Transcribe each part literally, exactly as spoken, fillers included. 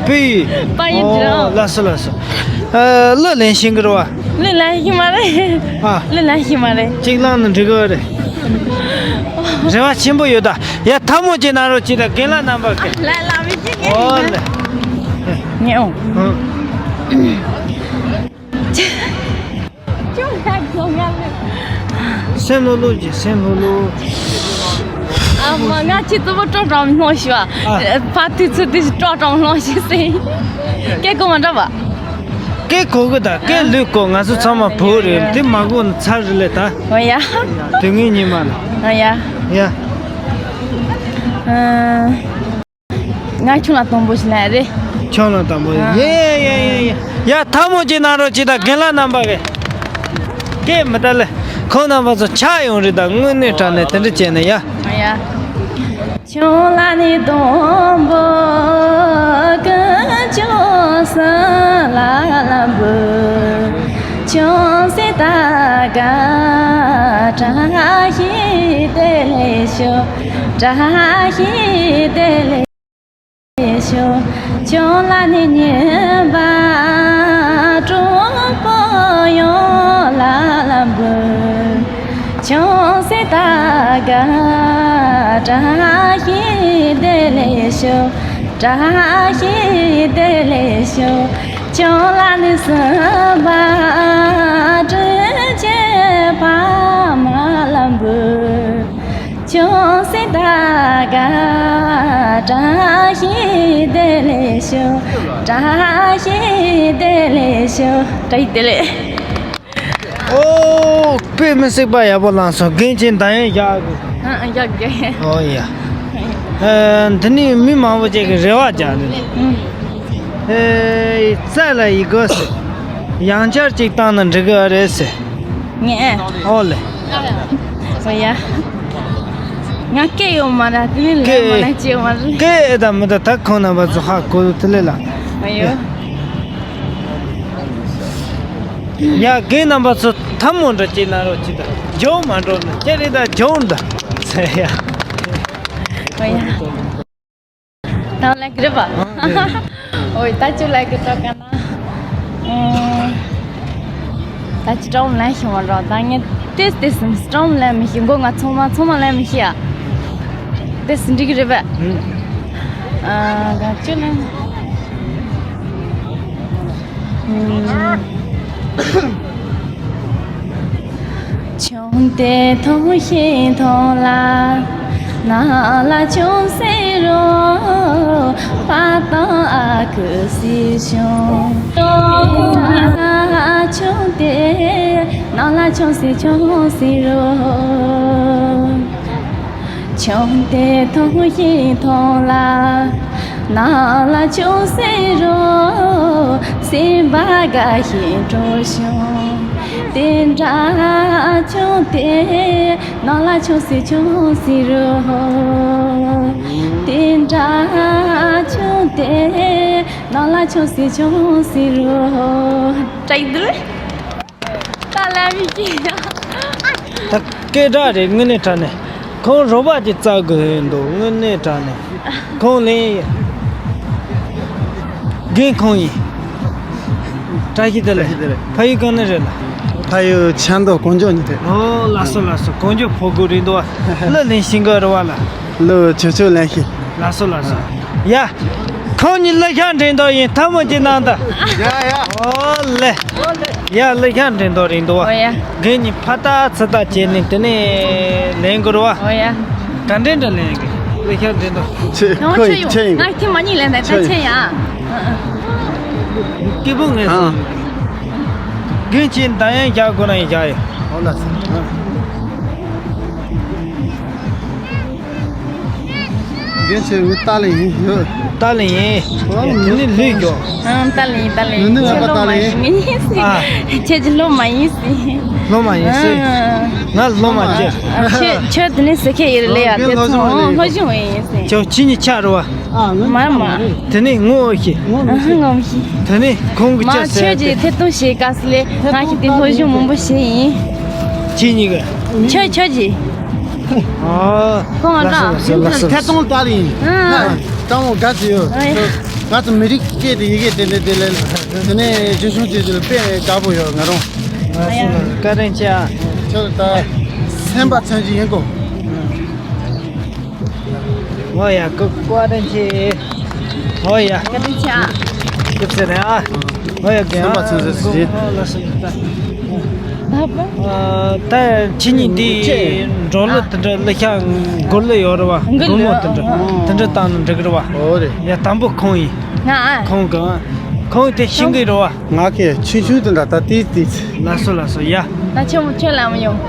པི་ཡི། པ་ཡི་འདྲ། ཨོ། ལགས་སོ་ལགས་སོ། ཨ། གླུ་ལེན་ཤེས་ཀྱི་རེད་བ། གླུ་ལེན་ཤེས་མ་རེད། ཨ། གླུ་ལེན་ཤེས་མ་རེད། གཅིག་བླངས་ན་འགྲིག་གི་རེད། རེ་བ་ཆེན་པོ་ཡོད་ད། ཡ། ཐལ་མོ་སྦྱར་གནང་རོགས་གྱིས་ད། རྒན་ལགས་རྣམ་པ་གི། ལ་ལ་མི་ཤེས་གི། ཨོ་ལེ། ངས་འོང་། ཨང་། ཅུང་ཧ་གོ་ང་ལ། སེམས་ལྷོད་ལྷོད་ཀྱིས། སེམས་ལྷོད་ལྷོད། ཨ་མ། ང་ཁྱེད་ཚོ་བོ་སྤྲོ་སྤྲོ་ལྷོད་ཤོག་ཨ། ཕ་དུས་ཚོད་དུས་སྤྲོ་སྤྲོ་ལྷོད་ཤོག་ཟེར། སྐད་གོ་མ་འདྲ་བ། སྐད་གོ་གི་ད། སྐད་ལོས་གོ། ང་ཚོ་ཚང་མ་བོད་རེད། དེ་མ་གོ་ན་ཚར་རེད་ལེ་ད། ཨོ་ཡ། དེ་ངའི་ཉི་མ་ལ། ཨོ་ཡ། ཡ། ཨ། ང་ཁྱོད་ལ་དང་པོ་ཞིག་ལ་རེད། ཁྱོད་ལ་དང་པོ། ཨ། ཡེ་ཡེ་ཡེ་ཡེ། ཡ། ཐལ་མོ་སྦྱར་གནང་རོགས་གྱིས་ད། རྒན་ལགས་རྣམ་པ་གི། སྐད་མི་ད་ལེ། ཁོང་རྣམ་པ་ཚོ་ཆགས་ཡོང་རེད་ད། དངོས་གནས་དྲང་གནས་དེ་འདྲ་བྱས་ནས་ཡ། ཨ་ཡ། ཁྱོད་ལ་ནི་དང་པོ་ཀུན་སྐྱོང་སུ་ལ་ལ་འབུལ། ཁྱོད་སྲས་དགའ་བཀྲ་ཤིས་བདེ་ལེགས་ཤོག། བཀྲ་ཤིས་བདེ་ལེགས་ཤོག། ཁྱོད་ལ་ནི་སྙན་པ་དྲོན་པོ་ཡོངས་ལ་ལ་འབུལ། ཁྱོད་སྲས་དགའ་བཀྲ་ཤིས་བདེ་ལེགས་ཤོག། བཀྲ་ཤིས་བདེ་ལེགས་ཤོག། ཁྱོད་ལ་ནི་སྲིད་པ་སྤྲིན་གྱི་ཕ་མ་ལ་འབུལ། ཁྱོད་སྲས་དགའ་བཀྲ་ཤིས་བདེ་ལེགས་ཤོག། བཀྲ་ཤིས་བདེ་ལེགས་ཤོག། བཀྲ་ཤིས་བདེ་ལེགས། ཨོ། དཔེ་མི་སྲིད་པ་ཡག་པོ་བླངས་སོང་། རྒན་ཁྱེད་འདང་ཡང་རྒྱག་དགོས། ཨ། རྒྱག་དགོས། ཨོ་ཡ། ཨ། འདི་ནི་མི་མང་པོ་ཅིག་གི་རེ་བ་རྒྱག་ནི། ཨུ། ཨེ། རྩ་ལ་ཡི་གོ་ཟེར། ཡང་བསྐྱར་ཅིག་བཏང་ན་འགྲིག་གི་རེད་ཟེར། ངས། ཨོ་ལེ། ཨོ་ཡ། ང་སྐད་ཡོད་མ་རེད། དེ་ནི་ལན་མ་ལན་ཅི་ཡོད་མ་རེད། སྐད་ཨེ་ད་མི་ད། ད་ཁོང་རྣམ་པ་ཚོ་ཧ་གོ་དེ་ལས་ལ། ཨ་ཡོ། ཡ། རྒན་རྣམ་པ་ཚོ་ཐལ་མོ་འདྲ་ཅིག་གནང་རོགས་གྱིས་ད། ཇོ་མ་འགྲོ་ན་ཁྱེད་རེད་ད། ཇོ་འདྲ་ཟེར་ཡ། ཨོ་ཡ། ད་ལན་གི་རེད་པ། ཨ། ཨོ་ཡ། ད་ཅི་ལན་གི་སྤྲོ་ག་ན། ཨོ། ད་ཅི་སྤྲོ་ལན་ཤེས་མ་རོགས། ད་ངས་ཏེས་ཏེས་སྤྲོ་ལན་མི་ཤེས། མགོ་ང་ཚང་མ་ཚང་མ་ལན་མི་ཤེས་ཡ། ཏེས་འགྲིག་གི་རེད་པ། ཨ། ད་ཅི་ལན། ཆུང་དུས་ཐོང་ཤིང་ཐོང་ལ། ནང་ལ་ཆུང་སེ་རོ། པ་དང་ཨ་ཁུ་སི་ཤོང་། ཆུང་དུས་ནང་ལ་ཆུང་སེ་ཆུང་སེ་རོ། ཆུང་དུས་ཐོང་ཤིང་ཐོང་ལ། ནང་ལ་ཆུང་སེ་རོ། སེམས་པ་དགའ་ཞིང་སྤྲོ་ཤོང་། དེ་འདྲ་ཆུང་དུས་ནང་ལ་ཆུང་སེ་ཆུང་སེ་རོ། དེ་འདྲ་ཆུང་དུས་ནང་ལ་ཆུང་སེ་ཆུང་སེ་རོ། བཀྲ་ཤིས་བདེ་ལེགས། ད་ལ་མི་སྐྱིད་ཡ། ད་སྐད་གྲགས་རེད། དངོས་གནས་དྲང་གནས། ཁོང་རོགས་པ་ཅིག་བཙལ་དགོས་འདུག་དངོས་གནས་དྲང་གནས། ཁོང་ལེན་ཡིན། རྒན་ཁོང་ཡིན། བཀྲ་ཤིས་བདེ་ལེགས། བཀྲ་ཤིས་བདེ་ལེགས། ཕ་ཡུལ་གང་ནས་རེད་ལ། ཕ་ཡུལ་ཆབ་མདོ་གངས་ལྗོངས་ནས་རེད། ཨོ། ལགས་སོ་ལགས་སོ། གངས་ལྗོངས་ཕོ་རྒོད་རེད་འདུག་བ། གླུ་ལེན་ཤེས་ཀྱི་རེད་བ་ལ། གླུ་ཆོས་ཆོས་ལེན་ཤེས། ལགས་སོ་ལགས་སོ། ཡ། ཁོང་གཉིས་གླུ་ཤགས་འགྲན་ཐོག་ཡིན། ཐལ་མོ་སྦྱར་གནང་དང་། ཡ་ཡ། ཨོ་ལེ། ཡ། གླུ་ཤགས་འགྲན་ཐོག་རེད་འདུག་བ། ཨོ་ཡ། རྒན་གཉིས་ཕར་ལྟ་ཚུར་ལྟ་བྱས་ནས་དེ་ནས་ལེན་དགོས་རེད་བ། ཨོ་ཡ། ག་འདྲ་འདྲ་ལེན་གི། གླུ་ཤགས་འགྲན་ཐོག་ཆེ། ཁྱོད་ཁོ་ཆེ་ཡོང་། ཆེ་ཡིན། ང་ཁྱེད་མ་གཉིས་ལེན་དང་། ད་ཆེ་ཡ། སྐྱིད་པོ་ངས་ཨ། སོང་། རྒན་ཁྱེད་འདང་ཡང་རྒྱག་དགོས་ན་ཡང་རྒྱག་ཡོད། ཨོ་ལགས་སོ། རྒན་ཁྱེད་ངའི་ཏཱ་ལའི་ཡིན། ཡོད། ཏཱ་ལའི་ཡིན། ཨོ། དེ་ནི་ལུས་མགྱོགས། ཨང་། ཏཱ་ལའི་ཡིན། ཏཱ་ལའི་ཡིན། ཨ། ཁྱེད་སློབ་མ་ཡིན་ཟེར། ཁྱེད་ཀྱི་སློབ་མ་ཡིན་ཟེར། སློབ་མ་ཡིན་ཟེར། ཨང་། ང་སློབ་མ་བྱེད། ཨ། ཁྱོད་ཁྱོད་དེ་ནི་ཟེར་མཁན་ཡིན་ལེ་ཡ། དེ་ཚོ་ཨོ་སློབ་སྦྱོང་བྱེད་ཡིན་ཟེར། ཁྱོད་ཁྱེད་གཉིས་ཆ་རེད་བ། ཨ། ང་མ་མ། དེ་ནི་ངོ་ཤེས། ངོ་མི་ཤེས། ཨ། ངོ་མི་ཤེས། དེ་ནི་ཁོང་གི་མ་ཅི་ཟེར་ཁྱོད་ཀྱིས་ཐད་གཏོང་བྱེད་དཀའ་སི་ལེ། ང་ཁྱེད་དེ་སློབ་སྦྱོང་མང་པོ་བྱས་ཡིན། ཁྱེད་གཉིས་ཀ། ཁྱོད་ཁྱོད་ཀྱིས། ཨ། ཁོང་ཨ། ལགས་སོ་ལགས་སོ་ལགས་སོ། ཐད་གཏོང་ལྟ་ལེ་ཡིན། ཨ། ལྟ་མོ་དགའ་ཅི་ཡོད། ཨ་ཡ། ང་ཚོ་མི་རིགས་སྐད་དེ་ཡི་གེ་དེ་འདྲ་དེ་ལས་དེ་ནས་རྒྱུན་སྲུང་བྱེད་རྒྱུ་ལ་དཔེ་དགའ་པོ་ཡོད་ང་རང་། ང་ཚོ་ལ་བཀའ་དྲིན་ཆེ་ཨ། ཁྱོད་ད་སེམས་པ་མཚོན་གྱི་ཡིན་གོ། ཨོ་ཡ་ཀུ་བཀའ་དྲིན་ཆེ། ཨོ་ཡ། བཀའ་དྲིན་ཆེ་ཨ། སྐྱིད་ཟེར་ནས་ཨ། ཨོ་ཡ་རྒན་སེམས་པ་མཚོན་ཟེར་ཞིག་ཨོ་ལ་སོ་ཡི་ད། ད་ཕྱི་ཉིན་འདི་འགྲོ་ལུགས་དེ་འདྲ་ལུ་ཤ་མགོ་ལུ་ཡོད་རེད་བ། མགོ་ལུ་མགོ་མོ་དེ་འདྲ་ཨ། དེ་འདྲ་བཏང་ན་འགྲིག་གི་རེད་བ། ཨོ་རེད། ཡ་དང་པོ་ཁོང་ཡིན། ང་ཨ། ཁོང་གི་ཨ། ཁོང་དེ་ཤིང་གི་རེད་བ། ང་ཁེ་ཆུང་ཆུང་དེ་འདྲ་ད་ཏིས་ཏིས། ལ་སོ་ལ་སོ་ཡ། ད་ཆེན་མོ་ཁྱོད་ལ་མི་ཡོང་།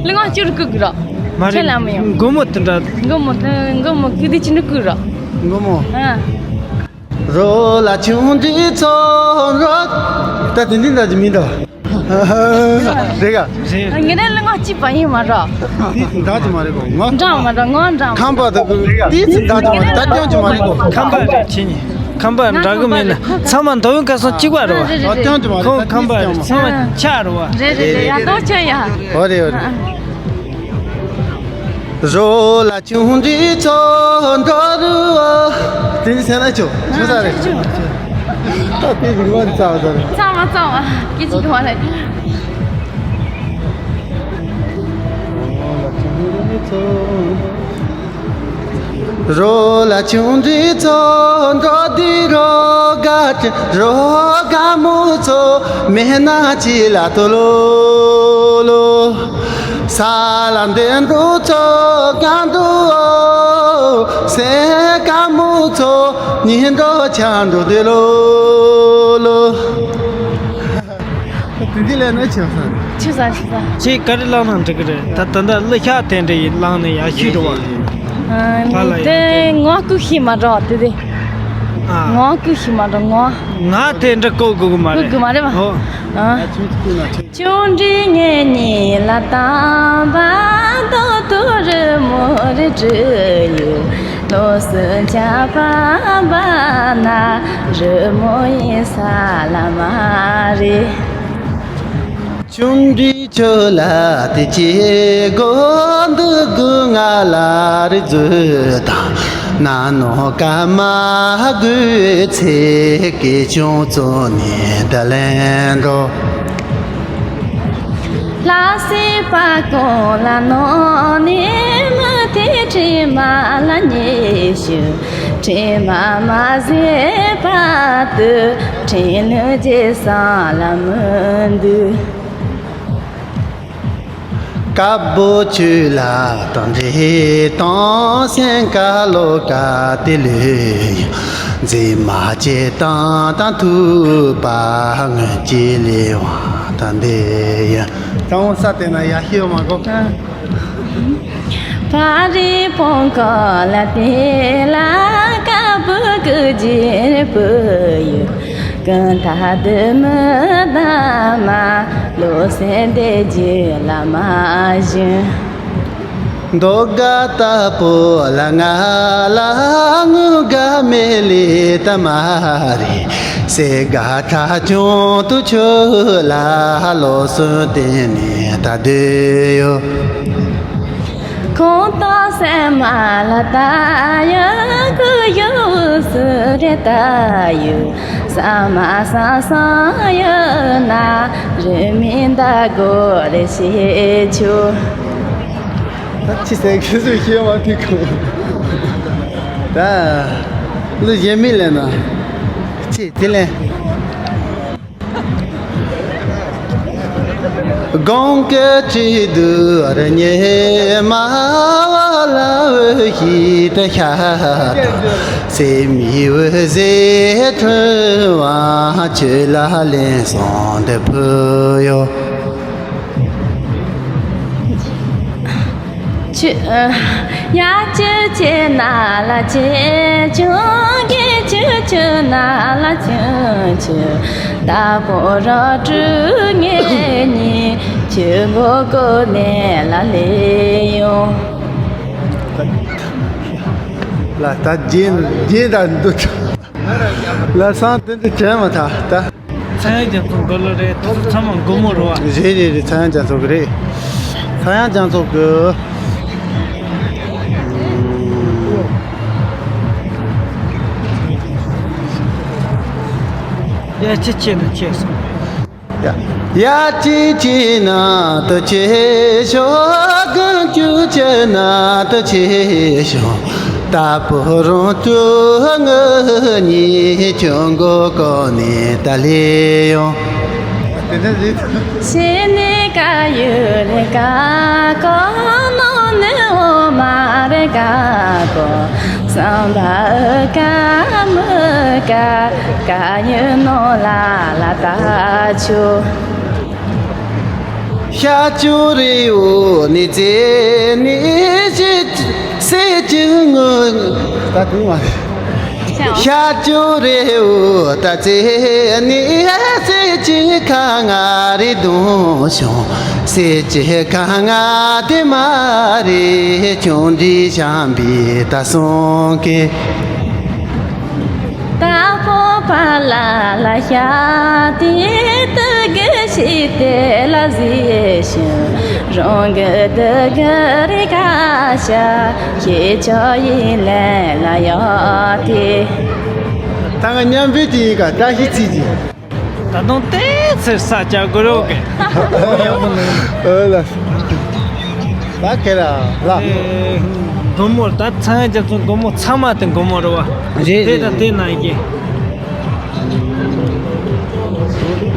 ལུས་ངག་བཅུ་རུ་བཀུག་གི་རོགས། མ་རེད། ཁྱོད་ལ་མི་ཡོང་། མགོ་མོ་དེ་འདྲ། མགོ་མོ་དེ་མགོ་མོ་བཀུག་དེ་ཅི་འདྲ་བཀུག་རོགས། མགོ་མོ། ཨ། རོ་ལ་ཆུང་འདྲིས་ཚོ་རོ། ད་དེ་འདི་འདྲ་ཅི་མིན་ད། རེད་ག་ངེད་རང་ལུས་ངག་གཅིག་པ་ཡིན་མ་རོགས། འདྲ་ཅི་མ་རེད་གོ་ང་། འདྲ་མ་རོགས་ང་འདྲ་མ། ཁམས་པ་དེ་གོ་ཏིས་འདྲ་ཅི་མ་རེད་ད་སྐྱོན་ཅི་མ་རེད་གོ་ཁམས་པ་རེད་ཁྱེད་གཉིས། ཁམས་པ་འདྲ་གི་མིན་ན་ཚང་མ་མདོ་དབུས་ཁམས་གསུམ་གཅིག་པ་རེད་བ། ཨ་སྐྱོན་ཅི་མ་རེད་ཁོང་ད་ཁམས་པ་ཏིས་རེད་ཚང་མ་ཆ་རེད་བ། རེད་རེད་རེད་ཡ་ཏོ་ཆོད་ཡ། ཨོ་རེད་ཨོ་རེད། རོ་ལ་ཆུང་འདྲིས་ཚོ་འགྲོ་རུ་ཨོ། དེ་ནི་སེམས་ལ་ཆོ་ཆོ་ས་རེད། ད་དེ་ཟིག་མ་རྩ་བ་ཟ་རེད། ཚང་མ་ཚང་མ་སྐད་ཅིག་གི་མ་རེད། རོ་ལ་ཆུང་འདྲིས་ཚོ་འགྲོ་དུས་རོ་དགའ་ཅི་རོ་དགའ་མོ་ཚོ་མེད་ན་ཅི་ལ་ཐོ་ལོ་ལོ། ས་ལ་འདི་འགྲོ་ཚོ་གང་འགྲོ་སེ་དགའ་མོ་ཚོ་ཉིན་འགྲོ་ཆང་འགྲོ་དུས་ལོ་ལོ། དེ་འདི་ལས་ན་ཆེ་བ་ས་རེད། ཆེ་ས་ཆེ་ས། ཁྱེད་ག་རེ་བླངས་ན་འགྲིག་གི་རེད། ད་ད་ལྟ་གླུ་ཤགས་དེ་འདྲ་ཡིན་བླངས་ནས་ཡག་ཤོས་འགྲོ་བ། ཨ་ཧ་ལ་ཡ་དེ་ངོ་ལྐུགས་ཤིག་མ་འགྲོ་དེ་དེ། ཨ། ངོ་ལྐུགས་ཤིག་མ་འགྲོ་ངོ་། ང་དེ་འདྲ་བཀོད་དགོས་གི་མ་རེད། བཀོད་དགོས་མ་རེད་བ། ཨོ། ཨ། ཆུང་འདྲིས་ངེད་གཉིས་ལ་དམ་པ་རྡོ་ཐོ་རི་མོ་རེ་བྲིས་ཡོད། ལོ་སུ་ཆ་པ་པ་ན་རི་མོ་ཡིན་ས་ལ་མ་རེད། ཆུང་འདྲིས་ཁྱོད་ལ་དེ་ཅི་དགོས་འདུག་དགོས་ང་ལ་རི་རྫུ་དང་ན་ནོ་ཀ་མ་དགོས་ཚེ་སྐད་ཆུང་བཙོ་ནས་ད་ལན་འགྲོ། ལྷ་སྲས་པ་ཀུན་ལ་ནོ་ནས་མི་དེ་དྲི་མ་ལ་ཉེ་ཞུ། དྲི་མ་མ་ཟད་པ་དུ་དྲིན་ལུ་རྗེས་སང་ལ་མི་འདུག་དཀར་པོ་ཆུ་ལ་དང་འདྲེ་དང་སེང་ག་ལོ་ཀ་དེ་ལུས་མཛེས་མ་ཅེ་དང་དང་ཐུག་པ་ངོས་ཀྱི་ལས་དབང་དང་འདི་ཡང་དང་ས་དེ་ན་ཡ་ཤེས་མ་གོ་ཕ་རི་བོང་ཀ་ལ་དེ་ལ་ཀ་བུ་ཀུ་ཇིར་བུ་ཡུ། ཀུན་ད་དུ་མི་ད་མ་ལོ་སེ་འདེ་ཇི་ལ་མ་ཞུ། མདོ་དགའ་ལྟ་བུ་ལ་ང་ལ་ངུ་དགའ་མེ་ལི་ད་མ་རི་སེ་དགའ་ཁྲ་ཆུང་དུ་ཆུ་ལ་ལོ་སུ་དེ་ནི་ད་དུ་ཡོ། ཁོང་ཏོ་སེ་མ་ལ་ད་ཡོ་ཁུ་ཡོ་སུ་རེ་ད་ཡོ། ས་མ་ས་ས་ཡོད་ན་རི་མི་འདའ་དགོས་རེ་ཞེས་ཆུ། ད་ཅི་ཟེར་ཁི་སུ་ཤེས་མ་ཐུག་གོ་ད་ལུ་གཞན་མི་ལས་ན་ཅི་དེ་ལས། དགོང་གི་བྲིས་དུ་ར་ཉེ་མ་བ་ལ་འོད་ཞིག་ཏུ་ཤར་དང་སེ་མི་འོད་ཟེར་འཕྲོ་བ་ཆོས་ལ་ལེན་སོང་དུ་ཕུལ་ཡོད། ཆུ། ཡ་ཆུ་ཆེ་ན་ལ་ཆེ་ཆུང་གི་ཆུ་ཆུ་ན་ལ་ཆུ་ཆུ། ད་པོ་ར་ཀྲུ་ངེ་ཉི་ཆུ་མགོ་གོ་ནེ་ལ་ལེ་ཡོང་། ལ་ད་རྗེས་རྗེས་ད་འདུག་ལ་སང་དེ་འདྲ་བྱས་མ་ཐག་ད། ཚངས་དབྱངས་རྒྱ་མཚོ་མགོ་ལོ་རེད། དེ་ཚོ་ཚང་མ་མགོ་མོ་རེད་བ། རེད་རེད་རེད། ཚངས་དབྱངས་རྒྱ་མཚོ་གི་རེད། ཚངས་དབྱངས་རྒྱ་མཚོ་གི། ཡ་ཅི་ཆེ་ན་ཆེ་སོང་། ཡ། ཡ་ཅི་ཆེ་ན་དུ་ཆེ་ཤོག་ཀུན་ཆུ་ཆེ་ན་དུ་ཆེ་ཤོག་ད་བུ་རང་ཚོ་ངུ་ཉི་ཆུང་གོ་གོ་ནི་ད་ལེ་ཡོང་། དེ་ནས་རེད། ཤེས་ནི་ཀ་ཡུ་རེ་ཀ་ཀོ་ནོ་ནི་འོ་མ་རེ་ཀ་ཀོ་སམ་བ་ཀ་མུ་ཀ་ཀ་ཡུ་ནོ་ལ་ལ་ད་ཆུ། ཤ་ཆུ་རེ་འོ་ནི་ཙེ་ནི་ཤི་སེ་ཅི་ངུ་ད་དུང་མ་རེད། ཤ་ཅོ་རེ་འུ་ད་ཙེ་ནི་སེ་ཅི་ཁ་ང་རེ་དུང་ཤོང་སེ་ཅི་ཁ་ང་དེ་མ་རེ་ཆུང་འདྲི་ཤམ་བི་ད་སོང་ཀེ། ད་ཕོ་པ་ལ་ལ་ཤ་དེ་དུ་གི་ཤི་དེ་ལ་ཟི་ཤུ་རོང་གི་དུ་གི་རི་ཁ་ཤ། ཁྱེད་ཆོ་ཡི་ལས་ལ་ཡོད་དེ། ད་ང་མཉམ་འབུལ་གྱི་ཡིན་ག་བཀྲ་ཤིས་ཚིག་གི། ད་དུང་ཏོག་ཙམ་ས་ཆ་དགོས་རོགས་གི། ཨོ་ལ། ད་ཁེ་ར་ལ། ཨེ། དགོང་མོ་ད་ཚང་རྒྱ་མཚོ་དགོང་མོ་ཚང་མ་དེ་དགོང་མོ་རེད་བ། རེད་དེ་རེད་ད་དེ་རེད། ན་ཡི་གེ།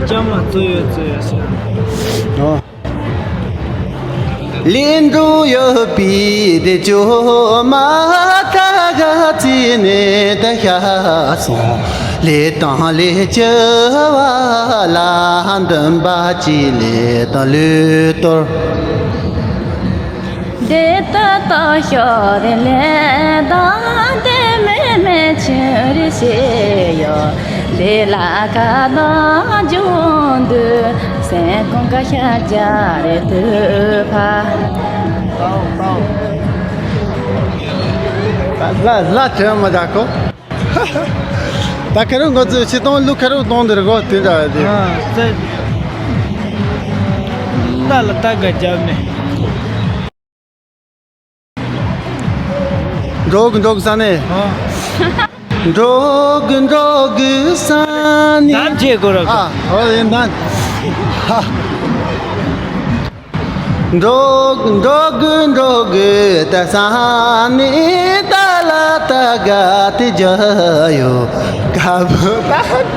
ལྕམ་མ་ཚོ་ཡོད་ཚོ་ཡོད་ཟེར། ཨོ། ལས་འགྲོ་ཡོད་པའི་དེ་ཅོ་མ་ཐ་ག་ཚི་ནས་ད་ཤ་སོང་། ལས་དང་ལས་བྱ་བ་ལ་འདུན་པ་ཅི་ལས་དང་ལུས་གཏོར། དེ་ལྟ་ལྟ་ཤོ་རེ་ལས་དང་དེ་མེ་མེ་ཆུ་རེ་ཤེས་ཡོད། དེ་ལ་ཁ་དང་ལྗོངས་འདུ་སེམས་ཁོང་ཁ་ཤ་རྒྱ་རེ་ཐུབ་ཕ། ལ་ལ་དྲན་མ་ད་ཁོ། ད་ཁ་རུ་ང་ཚོས་ཕྱི་གཏོང་ལུག་ཁ་རུ་གཏོང་འདིར་གོ་དེ་འདྲ་རེད། ཨ་ཙེ། ད་ལ་ད་ག་རྒྱབ་ནས། འགྲོ་གི་འགྲོ་གི་ས་ནས། འགྲོ་གི་འགྲོ་གི་ས་ནས། ད་བརྗེད་དགོས་ར། ཨ་ཧོ་ཡིན་ད། ཧ། འགྲོ་གི་འགྲོ་གི་འགྲོ་གི་ད་ས་ནས་ད་ལ་ད་ག་དེ་རྒྱ་ཡོ་ག་བུ་ད་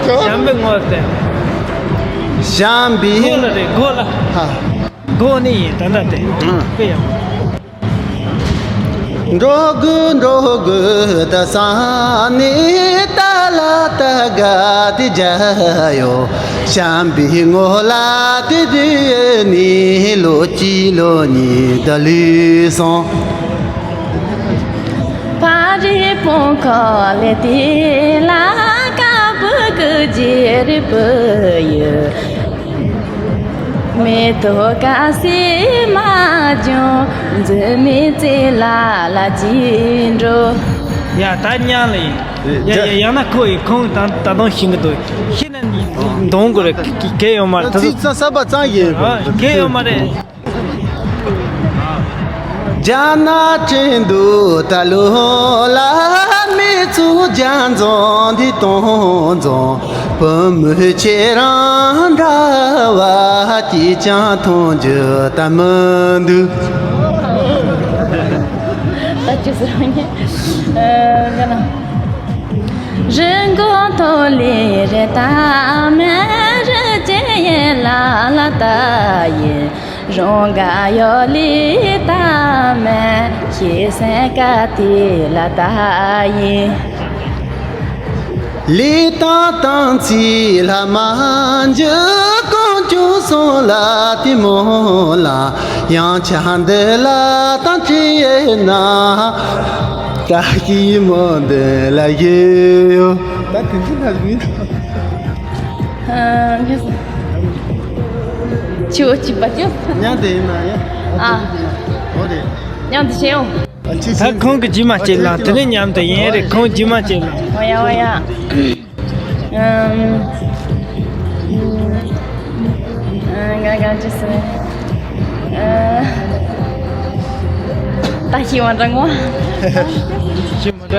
ཅོ། ཞམ་པའི་ངོ་སྟེ། ཞམ་པའི། གོ་ལ་རེད་གོ་ལ། ཧ། གོ་ནི་ཡིན་ད་ད་དེ། ཨང་། དཔེ་ཡག་འགྲོ་དགོས་འགྲོ་དགོས་ད་ས་ནས་ད་ལ་ད་ག་དེ་རྒྱ་ཡོ། བྱམས་པའི་ངོ་ལ་དེ་དུས་ནས་ལོ་གཅིག་ལོ་གཉིས་ད་ལུས་སོང་། ཕ་རི་སྤུན་ཁོ་ལེ་དེ་ལ་ཀ་བུ་གུ་རྗེ་རི་བུ་ཡོད། མེ་ཏོག་དཀར་སེར་མ་ལྗོངས་འཛུལ་མེད་རྩེ་ལ་ལ་ཅི་འགྲོ། ཡ་ད་ཉང་ལ་ཡིན། ཡ་ཡ་ཡང་ན་ཁོ་ཡི་ཁོང་ད་ད་དུང་ཤིང་གི་འདུག་ཤི་ན་འདོང་དགོས་རེད། གལ་ཡོད་མ་རེད་ད་དུང་། ས་ས་པ་གཙང་ཡིན། གལ་ཡོད་མ་རེད། རྒྱ་ནག་ཁྲིན་ཏུ་ད་ལོ་ལ་མི་ཚུ་རྒྱ་འཛོམས་འདི་གཏོང་འཛོམས། བུ་མོ་ཁྱེད་རང་འདྲ་བ་ཅིས་ཀྱང་མཐོང་རྒྱུ་ད་མི་འདུག་ད་ཅི་ཟེར་ངས། ཨ། ག་ན། རི་མགོ་མཐོ་ལི་རི་ད་མེ་རི་ཅེ་ཡེ་ལ་ལ་ད་ཡེ། རོང་ག་ཡོ་ལི་ད་མེ་ཤི་སེ་ཀ་ཏི་ལ་ད་ཡེ། ལི་ཏང་ཏང་ཚི་ལ་མ་འཇུ་ཀོང་ཅུ་སོང་ལ་ཏི་མོ་ལ་ཡང་ཆ་འདི་ལ་ཏང་ཅི་ཡེ་ན་ད་ཧི་མོ་འདི་ལ་ཡེ་ཡོ། ད་དེ་ཚོ་ད་མི་ཨ། ཆུ་བོ་གཅིག་པ་ཅུ། ཉང་དེ་ཡིན་ན་ཡ། ཨ། འོ་རེད། ཉང་དེ་བྱེད་ཡོང་། ད་ཁོང་གི་རྗེས་མ་བྱེད་ལ་དེ་ནས་མཉམ་དུ་ཡིན་རེད། ཁོང་རྗེས་མ་བྱེད་ལ། འོ་ཡ་འོ་ཡ། ཨམ། ཨ། ང་ག་ཅི་ཟེར། ཨ། ད་ཤི་བ་འདྲ་ངོ་། ཤི་མ་འདྲ།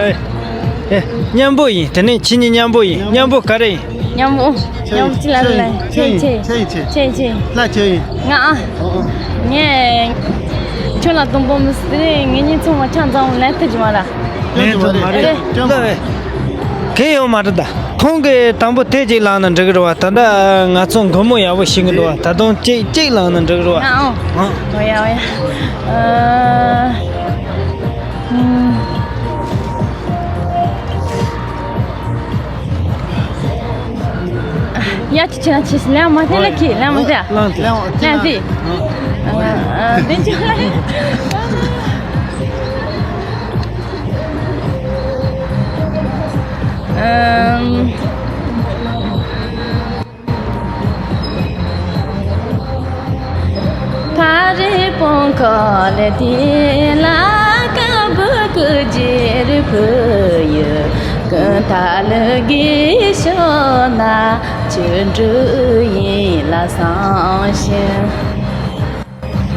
ཨེ། མཉམ་པོ་ཡིན། དེ་ནས་ཁྱེད་གཉིས་མཉམ་པོ་ཡིན། མཉམ་པོ་ག་རེ་ཡིན། མཉམ་པོ། མཉམ་པོ་ཅི་ལ་ལ། ཆེ་ཆེ། ཆེ་ཆེ། ཆེ་ཆེ། ལྷ་ཆེ་ཡིན། ང་ཨ། ཨོ་ཨོ། ངས། ཁྱོད་ལ་དུམ་བུ་མི་སྲིད་དེ་ངེད་གཉིས་ཚང་མ་ཆ་ཚང་ལན་ཐུབ་ཀྱི་མ་ར། ལན་ཐུབ་མ་རེད། ཨེ། ལ་བས། གལ་ཡོད་མ་རེད་ད། ཁོང་གིས་དང་པོ་དེ་གཅིག་བླངས་ན་འགྲིག་གི་རེད་བ། ད་ལྟ་ང་ཚོ་མགོ་མོ་ཡག་པོ་ཤེས་ཀྱི་འདུག་བ། ད་དུང་གཅིག་གཅིག་བླངས་ན་འགྲིག་གི་རེད་བ། ཨ་ཨོ། ཨ། ཨོ་ཡ་ཨོ་ཡ། ཨ། ཨུམ། ཡ་ཅི་ཆེ་ན་ཆེ་སི་ལན་མ་ཐེ་ལ་ཁི་ལན་མ་ཐེ། ལན་ཐེ། ལན་ཐེ། ཨ། ཨ། དེ་ཅི་ལ། ཨམ།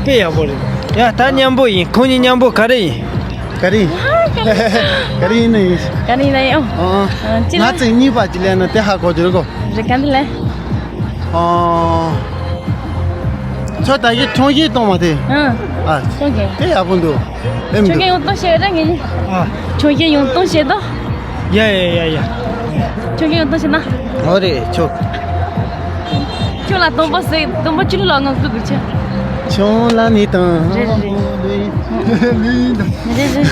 དཔེ་ཡག་པོ་རེད། ཡ་ད་མཉམ་པོ་ཡིན། ཁོང་གཉིས་མཉམ་པོ་ག་རེ་ཡིན། ག་རེ་ཡིན། ག་རེ་ཡིན་ན་ཡིན། ག་རེ་ཡིན་ན་ཡིན། ཨོ། ཨ། ཅི་ལ། ང་ཚོས་གཉིས་པ་ཅིག་ལེན་ན་དེ་ཧ་གོ་རྒྱུ་རེད་གོ། རེད་ག་འདི་ལས། ཨོ། ཁྱོད་ད་གིན་ཆུང་སྐྱེས་གཏོང་མ་དེ། ཨ། ཨ། ཆུང་སྐྱེས། དེ་ཡག་པོ་འདུག་ཨེ་མི་འདུག་ཆུང་སྐྱེས་ཡོང་གཏོང་བྱེད་ར་ངེད་གཉིས། ཨ། ཆུང་སྐྱེས་ཡོང་གཏོང་བྱེད་དོ། ཡ་ཡ་ཡ་ཡ། ཆུང་སྐྱེས་ཡོང་གཏོང་བྱེད་ན། ཨོ་རེད་ཆོག་ཁྱོད་ལ་དུམ་བུ་ཟེར། དུམ་བུ་ཅི་ལ་ལོ་ང་ཀུ་ཀུ་ཆེ། ཆུང་ལ་ནི་དང་། རེད་རེད་རེད། རེད་རེད།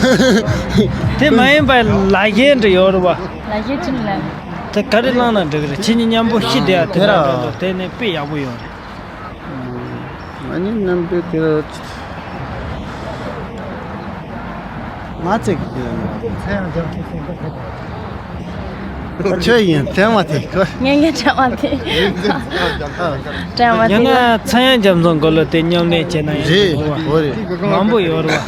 དེ་མ་ཡིན་པའི་ལ་རྒྱན་འདྲ་ཡོད་རེད་བ། ལ་རྒྱན་ཅི་ལ། དེ་ག་རེ་བླངས་ན་འགྲིག་གི་རེད། ཁྱེད་གཉིས་མཉམ་པོ་ཤི་བསྡད་ཡ་དེ་འདྲ་འགྲོ་འདུག་དེ་ནས་དཔེ་ཡག་པོ་ཡོད་རེད། ང་གཉིས་མཉམ་པོ་དེ་ང་ཚིག་ཁྱོད་ཡིན་དྲན་མ་ཐེ་ཁོ། ངས་ངས་དྲན་མ་ཐེ། དྲན་མ་ཐེ། ཡང་ན་ཚངས་དབྱངས་རྒྱ་མཚོ་མགོ་ལོག་དེ་མཉམ་ལེན་བྱས་ན་ཡང་རེད། འོ་རེད། མང་པོ་ཡོད་རེད་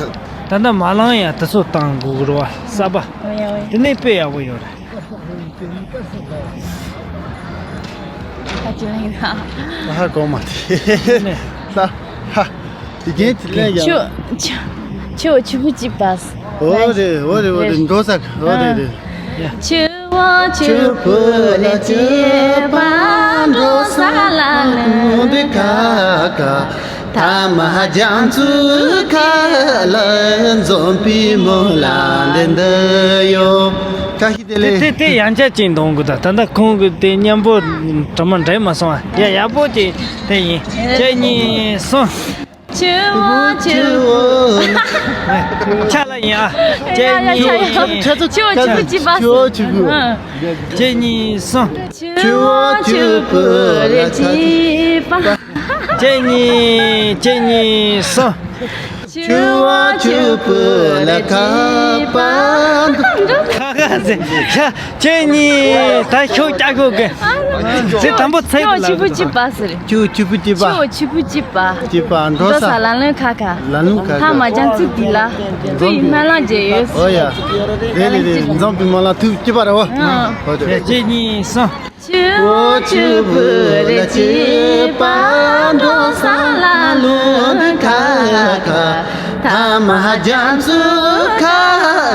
བ། ད་ལྟ་མ་ལངས་ཡ་དེ་ཚོ་བཏང་དགོས་ཀྱི་རེད་བ། གསར་པ། ཨོ་ཡ་ཨོ་ཡ། དེ་ནས་དཔེ་ཡག་པོ་ཡོད་རེད། ད་ཅི་ལ་ཡིན་ན། ད་ཧ་གོ་མ་དེ། ད་ཧ། དེ་རྒྱན་དེ་ལས་ཡང་། ཆུ། ཆུ། ཆུ་བོ་ཆུ་བོ་གཅིག་པ། འོ་རེད་འོ་རེད་འོ་རེད། འགྲོ་ས་འོ་རེད་རེད། ཆུ་བོ་ཆུ་བོ་ལ་སྐྱེས་པ་འགྲོ་ས་ལ་ལུང་འདི་ཁ་ཁ། ཐ་མ་རྒྱ་མཚོའི་ཁ་ལ་འཛོམས་པའི་མོ་ལ་འདི་འདི་ཡོད། བཀྲ་ཤིས་བདེ་ལེགས། དེ་དེ་དེ་ཡང་བསྐྱར་ཅིག་འདོན་དགོས། ད་ད་ལྟ་ཁོང་གི་དེ་མཉམ་པོ་དྲི་མ་འདྲེས་མ་སོང་ཨ། ཡ་ཡག་པོ་ཅིག་དེ་ཡིན། གཅིག་གཉིས་གསུམ། ཆུ་བོ་ཆུ་བོ། ཆ་ལ་ཡིན་ཨ། གཅིག་གཉིས་གསུམ། ཆུ་བོ་ཆུ་བོ་གཅིག་པ། ཆུ་བོ་ཆུ་བོ། གཅིག་གཉིས་གསུམ། ཆུ་བོ་ཆུ་བོ་ལ་སྐྱེས་པ། གཅིག་གཉིས་གཅིག་གཉིས་གསུམ། ཆུ་བོ་ཆུ་བོ་ལ་ཁ་པ། ཁ་ཁ་ཟེར། ཁྱེད་གཉིས་ད་ཤོག་སྐྱ་ཤོག་གི། ཚེ་དང་པོ་ཚེ་ཆུ་བོ་ཆུ་བོ་གཅིག་པ་ཟེར། ཆུ་བོ་ཆུ་བོ་གཅིག་པ། ཆུ་བོ་ཆུ་བོ་གཅིག་པ། གཅིག་པ་འགྲོ་ས། འགྲོ་ས་ལ་ལུང་ཁ་ཁ། ལ་ལུང་ཁ་ཁ། ཐ་མ་རྒྱ་མཚོ་འདི་ལ། ཚུར་ཡི་སྨོན་ལམ་རྒྱག་ཡོད། ཨོ་ཡ། རེད་རེད་རེད། འཛོམས་པའི་སྨོན་ལམ་ཐུགས་གཅིག་པ་རེད་བ། ཨང་། ཨོ་དེ། གཅིག་གཉིས་གསུམ། ཆུ་བོ་ཆུ་བོ་ལ་སྐྱེས་པ་འགྲོ་ས་ལ་ལུང་ཁ་ཁ། ཐ་མ་རྒྱ་མཚོའི་ཁ་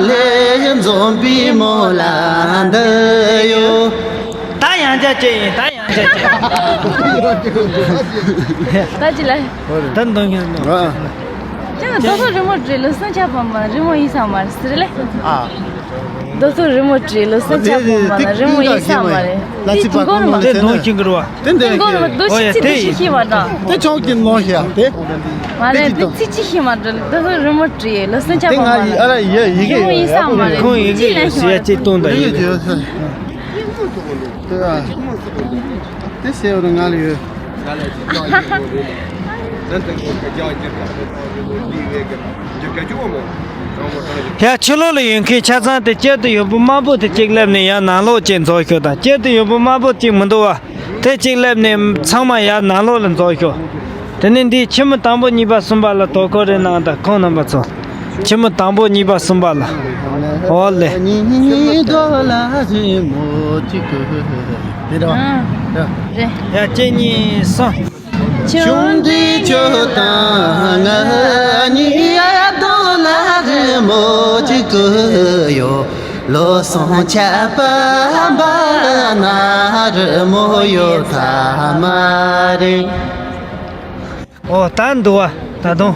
ལས་འཛོམས་པའི་སྨོན་ལམ་འདི་ཡོད། ད་ཡང་བསྐྱར་བྱས་ཡིན། ད་ཡང་བསྐྱར་བྱས། ད་ཅི་ལ། ད་འདོན་མཁན་ནོ། ཨ། ཅང་རྡོ་སོ་རི་མོ་བྲིས་ལོ་སུན་ཆ་པོ་མ་རི་མོ་ཡིན་ས་མ་རེད་ཟེར་ལེ། ཨ། རྡོ་སོ་རི་མོ་བྲིས་ལོ་སུན་ཆ་པོ་མ་ན་རི་མོ་ཡིན་ས་མ་རེད། ལ་ཅི་པ་ཀོ་ནོ་མ་དེ་ཟེར་ན། འདོན་ཤིང་གི་རུ་བ། དེ་འདོན་ཤིང་། ཀོ་ནོ་མ་འདོན་ཤིང་ཚིག་འདོན་ཤིང་ཤེས་མ་འདྲ། དེ་ཆོག་གི་ནོ་ཤ་དེ། མ་རེད་དེ་ཚིག་ཅི་ཤེས་མ་འདྲ། རྡོ་སོ་རི་མོ་བྲིས་ལོ་སུན་ཆ་པོ་མ་ན། དེ་ང་ཡི་ཨ་ར་ཡ་ཡི་གེ་རི་མོ་ཡིན་ས་མ་རེད། ཁོང་ཡི་གེ་ཡོད་ཟེར་ཡ་ཅིག་གཏོང་ད་ཡི་གེ་ཡོད་ཟེར། དེ་ཨ། དེ་ཟེར་བ་ང་ལ་ཡོད། ཡ་ཕྱི་ལོགས་ལ་ཡོད་མཁན་ཆ་ཚང་དེ་དཀྱིལ་དུ་ཡོད་པོ་དམར་པོ་དེ་གཅིག་སླེབས་ནས་ཡར་ནང་ལོགས་གཅིག་འཛུལ་ཤོག་དང་། དཀྱིལ་དུ་ཡོད་པོ་དམར་པོ་གཅིག་མི་འདུག་བ། དེ་གཅིག་སླེབས་ནས་ཚང་མ་ཡར་ནང་ལོགས་ལ་འཛུལ་ཤོག་དེ་ནས་འདིའི་ཁྱི་མོ་དང་པོ་གཉིས་པ་གསུམ་པ་ལ་དོ་ཁུར་རེ་གནང་དང་། ཁོང་རྣམ་པ་ཚོ། ཁྱི་མོ་དང་པོ་གཉིས་པ་གསུམ་པ་ལ། ཨོ་ལེ། ཨ། རེད། ཡ་གཅིག་གཉིས་གསུམ། བློ་སོང་ཆད་པ་འབའ་ན་རི་མོ་ཡོད་ཐ་མ་རེད། ཨོ་ད་འདུག་བ། ད་དུང་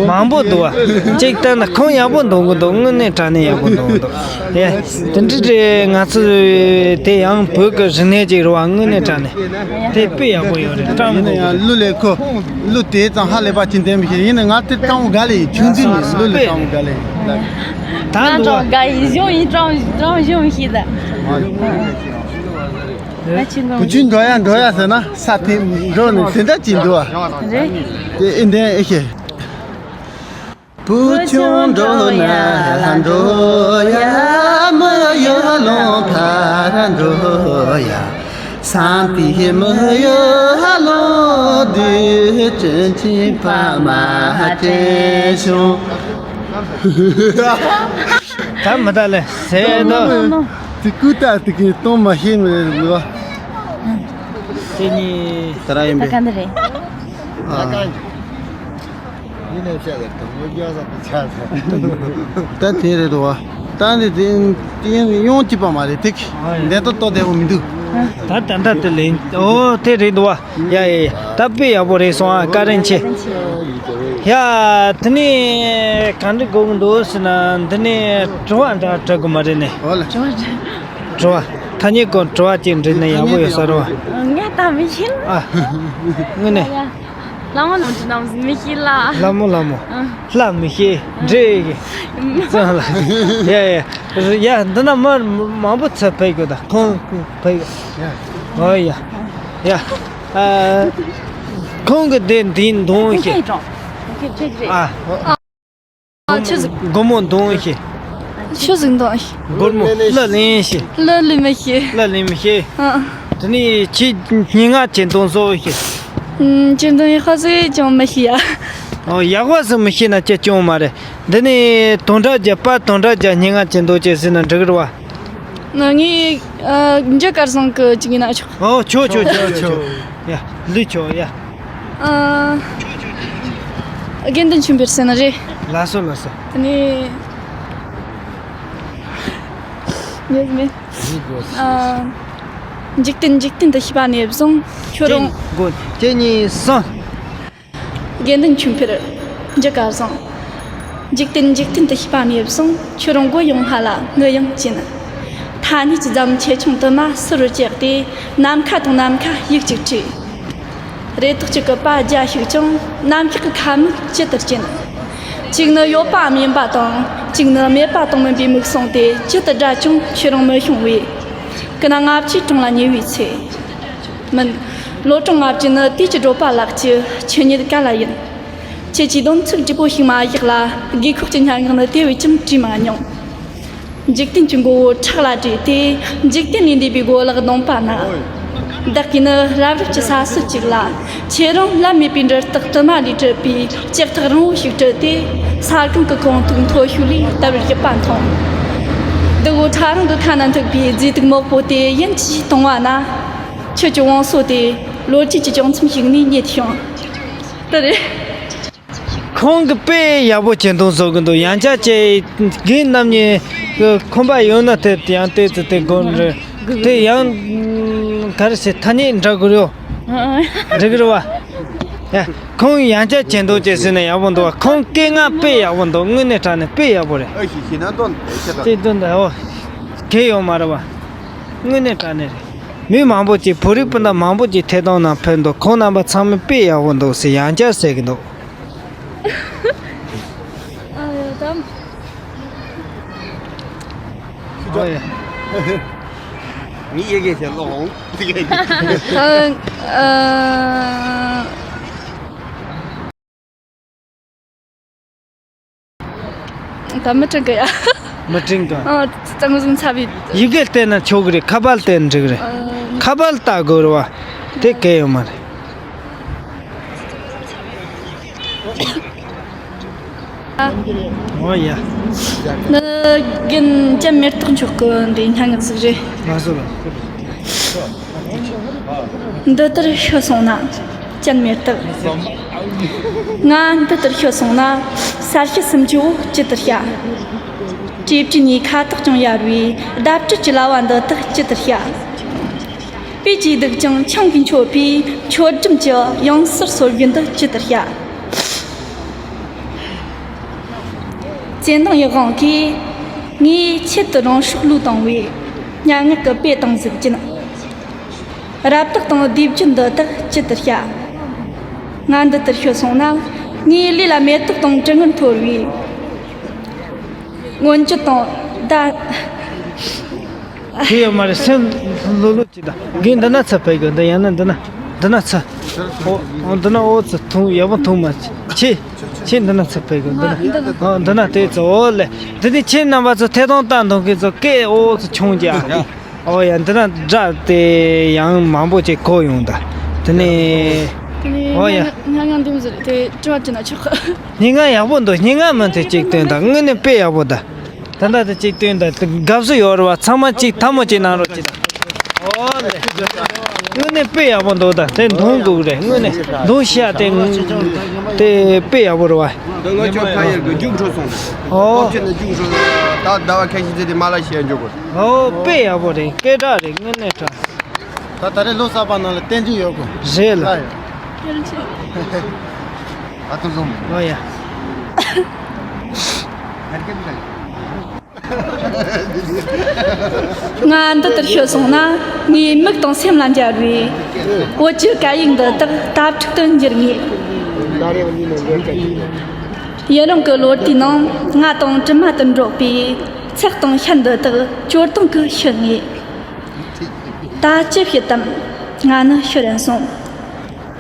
མང་པོ་འདུག་བ། གཅིག་ལྟ་ན་ཁོང་ཡག་པོ་འདུག་གི་འདུག་དངོས་གནས་དྲང་གནས་ཡག་པོ་འདུག་གི་འདུག་ཨེ། དེ་འདྲ་རེད། ང་ཚོ་དེ་ཡང་བོད་ཀྱི་རིག་གནས་ཅིག་རེད་བ། དངོས་གནས་དྲང་གནས་དེ་དཔེ་ཡག་པོ་ཡོད་རེད། བཀྲམ་ཡིན་ན་དགོས་ཡང་གི་གླུ་ལས་ཁོ་གླུ་དེ་ཙམ་ཧ་ལས་པ་ཅིག་འདེམས་ཤེས། ཡིན་ན་ང་དེ་བཀྲམ་དགའ་ལེ་ཡིན། ཆུང་དུས་ནས་གླུ་ལས་བཀྲམ་དགའ་ལེ་ཡིན། ད་ང་འདུག་བ། བཀྲམ་དགའ་ཡིན། གཞུང་ཡིན། བཀྲམ་བཀྲམ་གཞུང་ཤེས་ད། ང་ཆུང་གི་བུ་ཆུང་འགྲོ་ཡ་འགྲོ་ཡ་ཟེར་ན་ས་དེ་འགྲོ་ནས་དེ་འདྲ་ཅིག་འདུག་བ། རེད། དེ་ཨེ་འདྲ་ཨེ་ཤེས། བུ་ཆུང་འགྲོ་ན་ལ་འགྲོ་ཡ། མི་ཡུལ་ལུང་ཕར་འགྲོ་ཡ། སང་དེ་མི་ཡུལ་ལུང་དུ་དྲིན་ཆེན་ཕ་མ་དྲིན་ཆུང་། ད་མི་ད་ལེ་ཟེར་དོ། དེ་ཀུ་ཏ་དེ་གི་གཏོང་མ་ཤེས་མི་རེད་ལོ། དེ་ནི་ད་ར་ཡིན་པས། ད་ག་འདི་རེད། ཨ། ད་དེ་རེད་དོ་བ། ད་འདི་དེ་དེ་ཡང་ཡོང་གཅིག་པ་མ་རེད་དེ། འདི་ཏོ་ཏོ་བདེ་བོ་མི་འདུག་ད་ད་ད་དེ་ལེན། ཨོ་དེ་རེད་དོ་བ། ཡ་ཡ་ཡ། ད་དཔེ་ཡག་པོ་རེད་སོང་ཨ། བཀའ་དྲིན་ཆེ། ཡ་དེ་ནས་ག་འདྲ་དགོས་ཀྱི་འདུག་ཟེར་ན། འདི་ནས་དྲི་བ་འདྲ་དྲི་དགོས་མ་རེད་ནས། ཨོ་ལ། དྲི་བ་དྲི་བ། ཐ་སྙད་ཀུན་དྲི་བ་ཅིག་འདྲི་ན་ཡག་པོ་ཡོད་ས་རེད་བ། ངས་ད་མི་ཤེས་ལ། ཨ། དངོས་གནས། ལ་མོ་ལ་འདྲི་ནམ་མི་ཤེས་ལ། ལ་མོ་ལ་མོ། ཨ། ལ་མི་ཤེས་འདྲི་གི་ཙང་ལ། ཡ་ཡ་ཡ། འདི་ན་མི་མང་པོ་ཚུར་ཕེབས་དགོས། ད་ཁོང་ཕེབས། ཨོ་ཡ་ཡ། ཨ། ཁོང་གི་དེ་འདི་འདོན་ཤེས། ཨ། ཨ། ཆུ་ཟིག་སྒོར་མོ་འདོན་ཤེས། ཆུ་ཟིག་འདོན་ཤེས། སྒོར་མོ་གླུ་ལེན་ཤེས། གླུ་ལེན་མི་ཤེས། གླུ་ལེན་མི་ཤེས། ཨ། དེ་ནས་ཁྱེད་སྙན་ངག་ཅིག་འདོན་བཟོ་ཤེས། ཨུམ། ཅི་འདོན་ཡག་པ་ཟིག་ཅང་མི་ཤེས་ཡ། ཨོ། ཡག་པ་ཟིག་མི་ཤེས་ན་ཅི་ཅང་མ་རེད། འདི་ནས་དོན་དག་རྒྱབ་པ་དོན་དག་རྒྱབ་སྙན་ངག་ཅིག་འདོན་ཅིག་ཟེར་ན་འགྲིག་གི་རེད་བ། ང་ངའི་ཨ་འཇུ་སྐལ་བཟང་གི་ཅིག་ཡིན་ན་ཆོག་ཨོ། ཆོག་ཆོག་ཆོག་ཆོག་ཡ། ལུས་ཆོག་ཡ། ཨ། དགེ་འདུན་ཆོས་འཕེལ་ཟེར་ན་རེད། ལགས་སོ་ལགས་སོ། དེ་ནས་ངས་མེད། ཨ། འཇིག་རྟེན་འཇིག་རྟེན་དུ་ཤེས་པ་ནས་བཟུང་ཁྱོད་རང་། གཅིག་གཉིས་གསུམ། དགེ་འདུན་ཆོས་འཕེལ། འཇུ་སྐལ་བཟང་། འཇིག་རྟེན་འཇིག་རྟེན་དུ་ཤེས་པ་ནས་བཟུང་ཁྱོད་རང་མགོ་ཡང་སྔ་ལ་ངུ་ཡང་གཅན། ཐ་སྙད་ཀྱི་ཟླ་མོ་ཆེ་ཆུང་དུ་མ་ཟུར་རུ་བཅད་དེ། ནམ་མཁའ་དང་ནམ་མཁའ་ཡིག་གཅིག་བྲིས། རེ་དོགས་ཀྱི་སྐུད་པ་རྒྱ་ཞིག་ཀྱང་ནམ་ཞག་གི་ཁ་མིག་ཇི་ལྟར་གྱེན། གཅིག་ནི་ཡོད་པའམ་ཡིན་པ་དང་། གཅིག་ནི་མེད་པ་དང་མིན་པའི་མིག་ཟུང་དེ་ཇི་ལྟར་བགྲད་ཀྱང་ཁྱོད་རང་མི་ཤོང་བས། ཀུན་ན་ལྔ་བཅུའི་གྲངས་ལ་ཉེ་བའི་ཚེ། མིན། ལོ་གྲངས་ལྔ་བཅུ་ནི་དུས་ཀྱི་བགྲོད་པ་ལགས་ཀྱི་ཆོས་ཉིད་ག་ལ་ཡིན། ཁྱེད་ཀྱིས་སྡོམ་ཚིག་བརྗིད་པོ་ཞིག་མ་བཞག་ལ། དགོས་ཁོག་གི་སྙན་ངག་ནི་དེ་བས་ཀྱང་བྲིས་མ་མྱོང་། འཇིག་རྟེན་གྱི་མགོ་བོ་ཕྲག་ལ་བྲིས་ཏེ། འཇིག་རྟེན་ལས་འདས་པའི་གོ་ལག་གདོང་པ་ན། བདག་གིས་ནི་རབ་རིབ་ཀྱི་ས་སྲོད་ཅིག་ལ། ཁྱེད་རང་ལམ་མེད་པའི་འབྲུ་རྟགས་དུ་མ་ལས་གྲུབ་པའི་ལྕགས་ཐག་རིང་བོ་ཞིག་དྲུད་དེ། ས་སྒང་གི་གངས་ཐིག་མཐོ་ཤོས་ལས་ལྟ་བུར་ཡིབ་པ་མཐོང་། འདི་བོ་ཕྲ་རིང་གི་ཁ་ན་འཐུག་པའི་རྫས་དུག་མོག་པོ་དེ་ཡིན་གྱིས་གཏོང་བ་ན། ཁྱོད་ཀྱི་བང་སོ་དེ་ལོ་རྒྱུས་ཀྱི་བྱང་མཚམས་ཤིག་ནས་རྙེད་བྱུང་། དེ་རེད། ཁོང་གི་དཔེ་ཡག་པོ་བྱེད་འདུག་བཟོ་གི་འདུག་ཡང་བསྐྱར་བྱས་རྒན་རྣམ་གཉིས་ཀྱི་ཁོམ་པ་ཡོད་ན་དེ་ཡང་བལྟས་ཚེ་དེ་དགོས་རེད། དེ་ཡང་ག་རེ་ཟེར། ཐ་སྙད་འདྲ་དགོས་རེད། འགྲིག་གི་རེད་བ། ཡ། ཁོང་ཡང་བསྐྱར་བྱེད་འདུག་ཅེས་ཟེར་ན་ཡག་པོ་འདུག་བ། ཁོང་སྐད་ངག་དཔེ་ཡག་པོ་འདུག་དངོས་གནས་དྲང་གནས་དཔེ་ཡག་པོ་རེད། ཨ་ཞིག་ཞིག་ན་དོན་དེ་ཤེས་དང་། དེ་དོན་དུ་ཨོ། གལ་ཡོད་མ་རེད་བ། དངོས་གནས་དྲང་གནས་རེད། མི་མང་པོ་ཅིག་བོད་རིགས་སྤུན་ཟླ་མང་པོ་ཅིག་ཐད་གཏོང་ནང་ཕེབས་འདུག་ཁོང་རྣམ་པ་ཚང་མས་དཔེ་ཡག་པོ་འདུག་ཟེར་ཡང་བསྐྱར་ཟེར་གི་འདུག་ཨ་ཡ་དམ། ཨ་ཡ། ངའི་ཡི་གེ་ཞིག་ཀློག་འོང་། ཨ། ཨ། ད་མི་དྲན་གི་ཡ། མི་དྲན་གི། ཨ། གཙང་གསུམ་ཚ་བའི། ཡི་གེ་བལྟས་ན་ཆོག་གི་རེད། ཁ་པར་བལྟས་ན་འགྲིག་གི་རེད། ཨ། ཁ་པར་ལྟ་དགོས་རེད་བ། དེ་གལ་ཡོད་མ་རེད། ཨ། ཨོ་ཡ། ནི་རྒན་ཅན་མེ་སྟག་མཆོག་གི་འདི་སྙན་ངག་ཟིག་རེད། ལགས་སོ་ལགས་སོ། འདི་ལྟར་ཤི་སོང་ན། ཅན་མེ་སྟག་ང་འདི་ལྟར་ཤི་སོང་ན། ས་གཞི་སུམ་ཅུ་བོ་ཇི་ལྟར་བྱ། ཅེས་བྲིས་ནས་ཁ་དོག་ཀྱང་ཡར་བའི་ཟླ་སྤྲུལ་གྱི་ལྭ་བ་འདི་དག་ཇི་ལྟར་བྱ། སྤོས་ཀྱིས་བདུག་ཅིང་ཆང་གིས་མཆོད་པའི་མཆོད་སྒྲོམ་གྱི་དབྱངས་གསལ་སོ་བརྒྱད་འདི་ཇི་ལྟར་བྱ། བཙན་དང་ཡི་དབང་གིས་ངའི་ཆེད་དུ་རང་སྲོག་བློས་བཏང་བའི་སྙན་ངག་གི་དཔེ་དང་གཟུགས་ཅན། རབ་རྟོག་དང་བདེ་བརྗོད་འདི་དག་ཇི་ལྟར་བྱ། ང་འདི་ལྟར་ཤི་སོང་ན། ངའི་ལུས་ལ་མེ་ཏོག་དང་དྲི་ངད་འཐོར་བའི་མངོན་བརྗོད་དང་བརྡ། ཁྱེད་ཡོད་མ་རེད། སེམས་ལྷོད་ལྷོད་ཅིག་དང་། གིན་འདི་ན་ཚུར་ཕེབས་དགོས། འདི་ཡང་ན་འདི་ན། འདི་ན་ཚུར། ཨོ། ཨོ། འདི་ན་ཨོ་ཚུར་འཐུང་ཡག་པོ་འཐུང་མ། ཁྱེད། ཁྱེད་འདི་ན་ཚུར་ཕེབས་དགོས། འདི་ན། ཨོ། འདི་ན་དེ་ཚོ་ཨོ་ལེ། འདི་ནི་ཁྱེད་རྣམ་པ་ཚོ་ཐད་གཏོང་ལྟ་འདུག་མཁན་ཚོ་སྐད་ཨོ་ཚུར་ཆུང་ཀྱང་། ཨོ་ཡ། འདི་ན་སྒྲ་དེ་ཡང་མང་པོ་ཅིག་གོ་ཡོང་ད། དེ་ནས། དེ་ནས་ཨོ་ཡ། ང་ང་འདེམས་ཟེར་དེ་དྲི་བ་དྲིས་ན་ཆོག་གི། སྙན་ངག་ཡག་པོ་འདུག། སྙན་ངག་མིན་དེ་གཅིག་སྟོན་དང་། དངོས་གནས་དཔེ་ཡག་པོ་ད། ད་ལྟ་དེ་གཅིག་སྟོན་དང་། དགའ་བསུ་ཡོད་རེད་བ། ཚང་མ་གཅིག་ཐལ་མོ་གཅིག་གནང་རོགས་གྱིས་དང་། ཨོ་ལེ། དངོས་གནས་དཔེ་ཡག་པོ་འདུག། ད་དེ་འདོན་དགོས་རེད། དངོས་གནས་འདོན་ཤག་དེ་དེ་དཔེ་ཡག་པོ་རེད་བ། ད་ང་ཚོ་ཕ་ཡུལ་གྱི་རྒྱུགས་འཕྲོད་སོང་། ཨོ། ཕོབ་ཆེན་ནས་རྒྱུགས་འཕྲོད། ད་ཟླ་བ་ཁ་ཤས་ཙམ་དེ་མ་ལ་ཤི་ཡ་འཇོག་དགོས། ཨོ། དཔེ་ཡག་པོ་རེད། སྐད་གྲགས་རེད། དངོས་གནས་དྲང་། ད་ད་རེས་ལོ་གསར་པ་ནང་ལ་བསྟན་འཛིན་ཡོད་དགོས། རེད་ལ། ཨ་ཐུ་སོང་། ཨོ་ཡ། ང་འདི་ལྟར་ཤི་སོང་ན། ངའི་མིག་དང་སེམས་ལ་འབྱར་བའི་བོད་ཀྱི་སྐད་ཡིག་འདི་དག་དྭ་ཕྲུག་ཏུ་འགྱུར་ངེས། ཡུན་རིང་གི་ལོ་ཟླའི་ནང་ང་དང་གྲིབ་མ་ལྟར་འགྲོགས་པའི་ཚེགས་དང་ཤ་འདི་དག་སྐྱོ་གདུང་གིས་ཕྱུ་ངེས། ད་ཅི་བྱེད་དམ། ང་ནི་ཤི་རན་སོང་།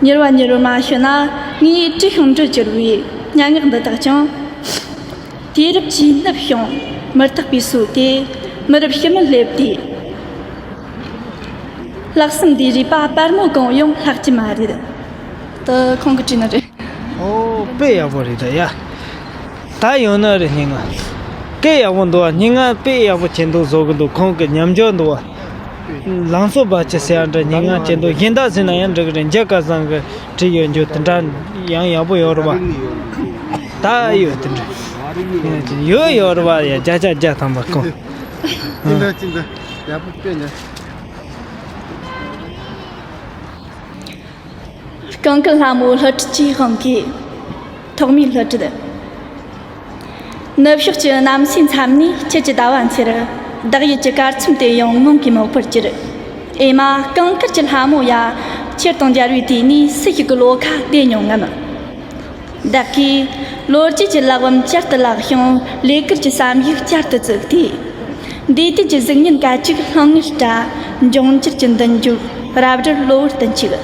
མྱུར་བ་མྱུར་བར་མ་ཤི་ན། ངའི་བྲིས་ཤིང་འབྲི་གྱུར་བའི་སྙན་ངག་འདི་དག་ཀྱང་། དུས་རབས་ཀྱིས་བསྣུབས་ཤིང་མི་རྟག་པའི་སྲོལ་དེ། མི་རབས་ཕྱི་མར་སླེབས་དུས། ལྷག་བསམ་འདིའི་རུས་པ་སྤར་མོ་གང་ཡང་ལྷག་གི་མ་རེད། དེ་ཁོང་གིས་བྲིས་ནི་རེད། ཨོ། དཔེ་ཡག་པོ་རེད་ད་ཡ། ད་ཡོང་ནི་རེད། སྙན་ངག་སྐད་ཡག་པོ་འདུག་བ། སྙན་ངག་དཔེ་ཡག་པོ་བྱེད་འདུག་བཟོ་གི་འདུག། ཁོང་གི་ཉམས་འགྱུར་འདུག་བ། ལང་ཚོ་འབའ་ཅི་ཟེར་ཡ་འདྲ་སྙན་ངག་བྱེད་འདུག། གཞན་དག་ཟེར་ན་ཡང་འགྲིག་གི་རེད། མཇལ་ཁ་བཟང་གི་བྲིས་ཡོད་རྒྱུ་དེ་འདྲ་ཡང་ཡག་པོ་ཡོད་རེད་བ། ད་ཡོད་དེ་འདྲ་ཡོད་ཡོད་རེད་བ། ཡ། བརྒྱ་ཆ་བརྒྱ་ཐམ་པ་སྐོང་། ཅི་འདྲ་ཅི་འདྲ་ཡག་པོ་དཔེ་འདྲ། རྐང་གི་ལྷ་མོ་ལྷུ་ཁྲིད་ཀྱི་དབང་གིས། ཐོག་མའི་ལྷུ་ཁྲིད། ནུབ་ཕྱོགས་ཀྱི་གནམ་སའི་མཚམས་ནས་ཁྱེད་ཀྱི་ཟླ་བ་འཚེར། བདག་ཡིད་ཀྱི་གར་མཚམས་དེ་ཡང་མོང་གིས་མོག་པར་གྱུར། ཨེ་མ། རྐང་དཀར་གྱི་ལྷ་མོ་ཡ། ཁྱེད་དང་མཇལ་བའི་དུས་ནས་སུ་ཞིག་གི་བློ་ཁ་བདེ་མྱོང་ངམ། བདག་གིས་ལོ་རྒྱུས་ཀྱི་ལྷ་བུམ་བསྐྱར་དུ་བརླགས་ཤིང་། ལས་ཀར་གྱི་བསམ་ཡིག་བསྐྱར་དུ་བཙུགས་ཏེ། འདས་དུས་ཀྱི་གཟུགས་བརྙན་སྐད་ཅིག་ལྷང་ངེར་བཀྲ། འབྱུང་འགྱུར་གྱི་མདུན་ལྗོངས་རབ་རིབ་གློ་བུར་དུ་འཁྱུག།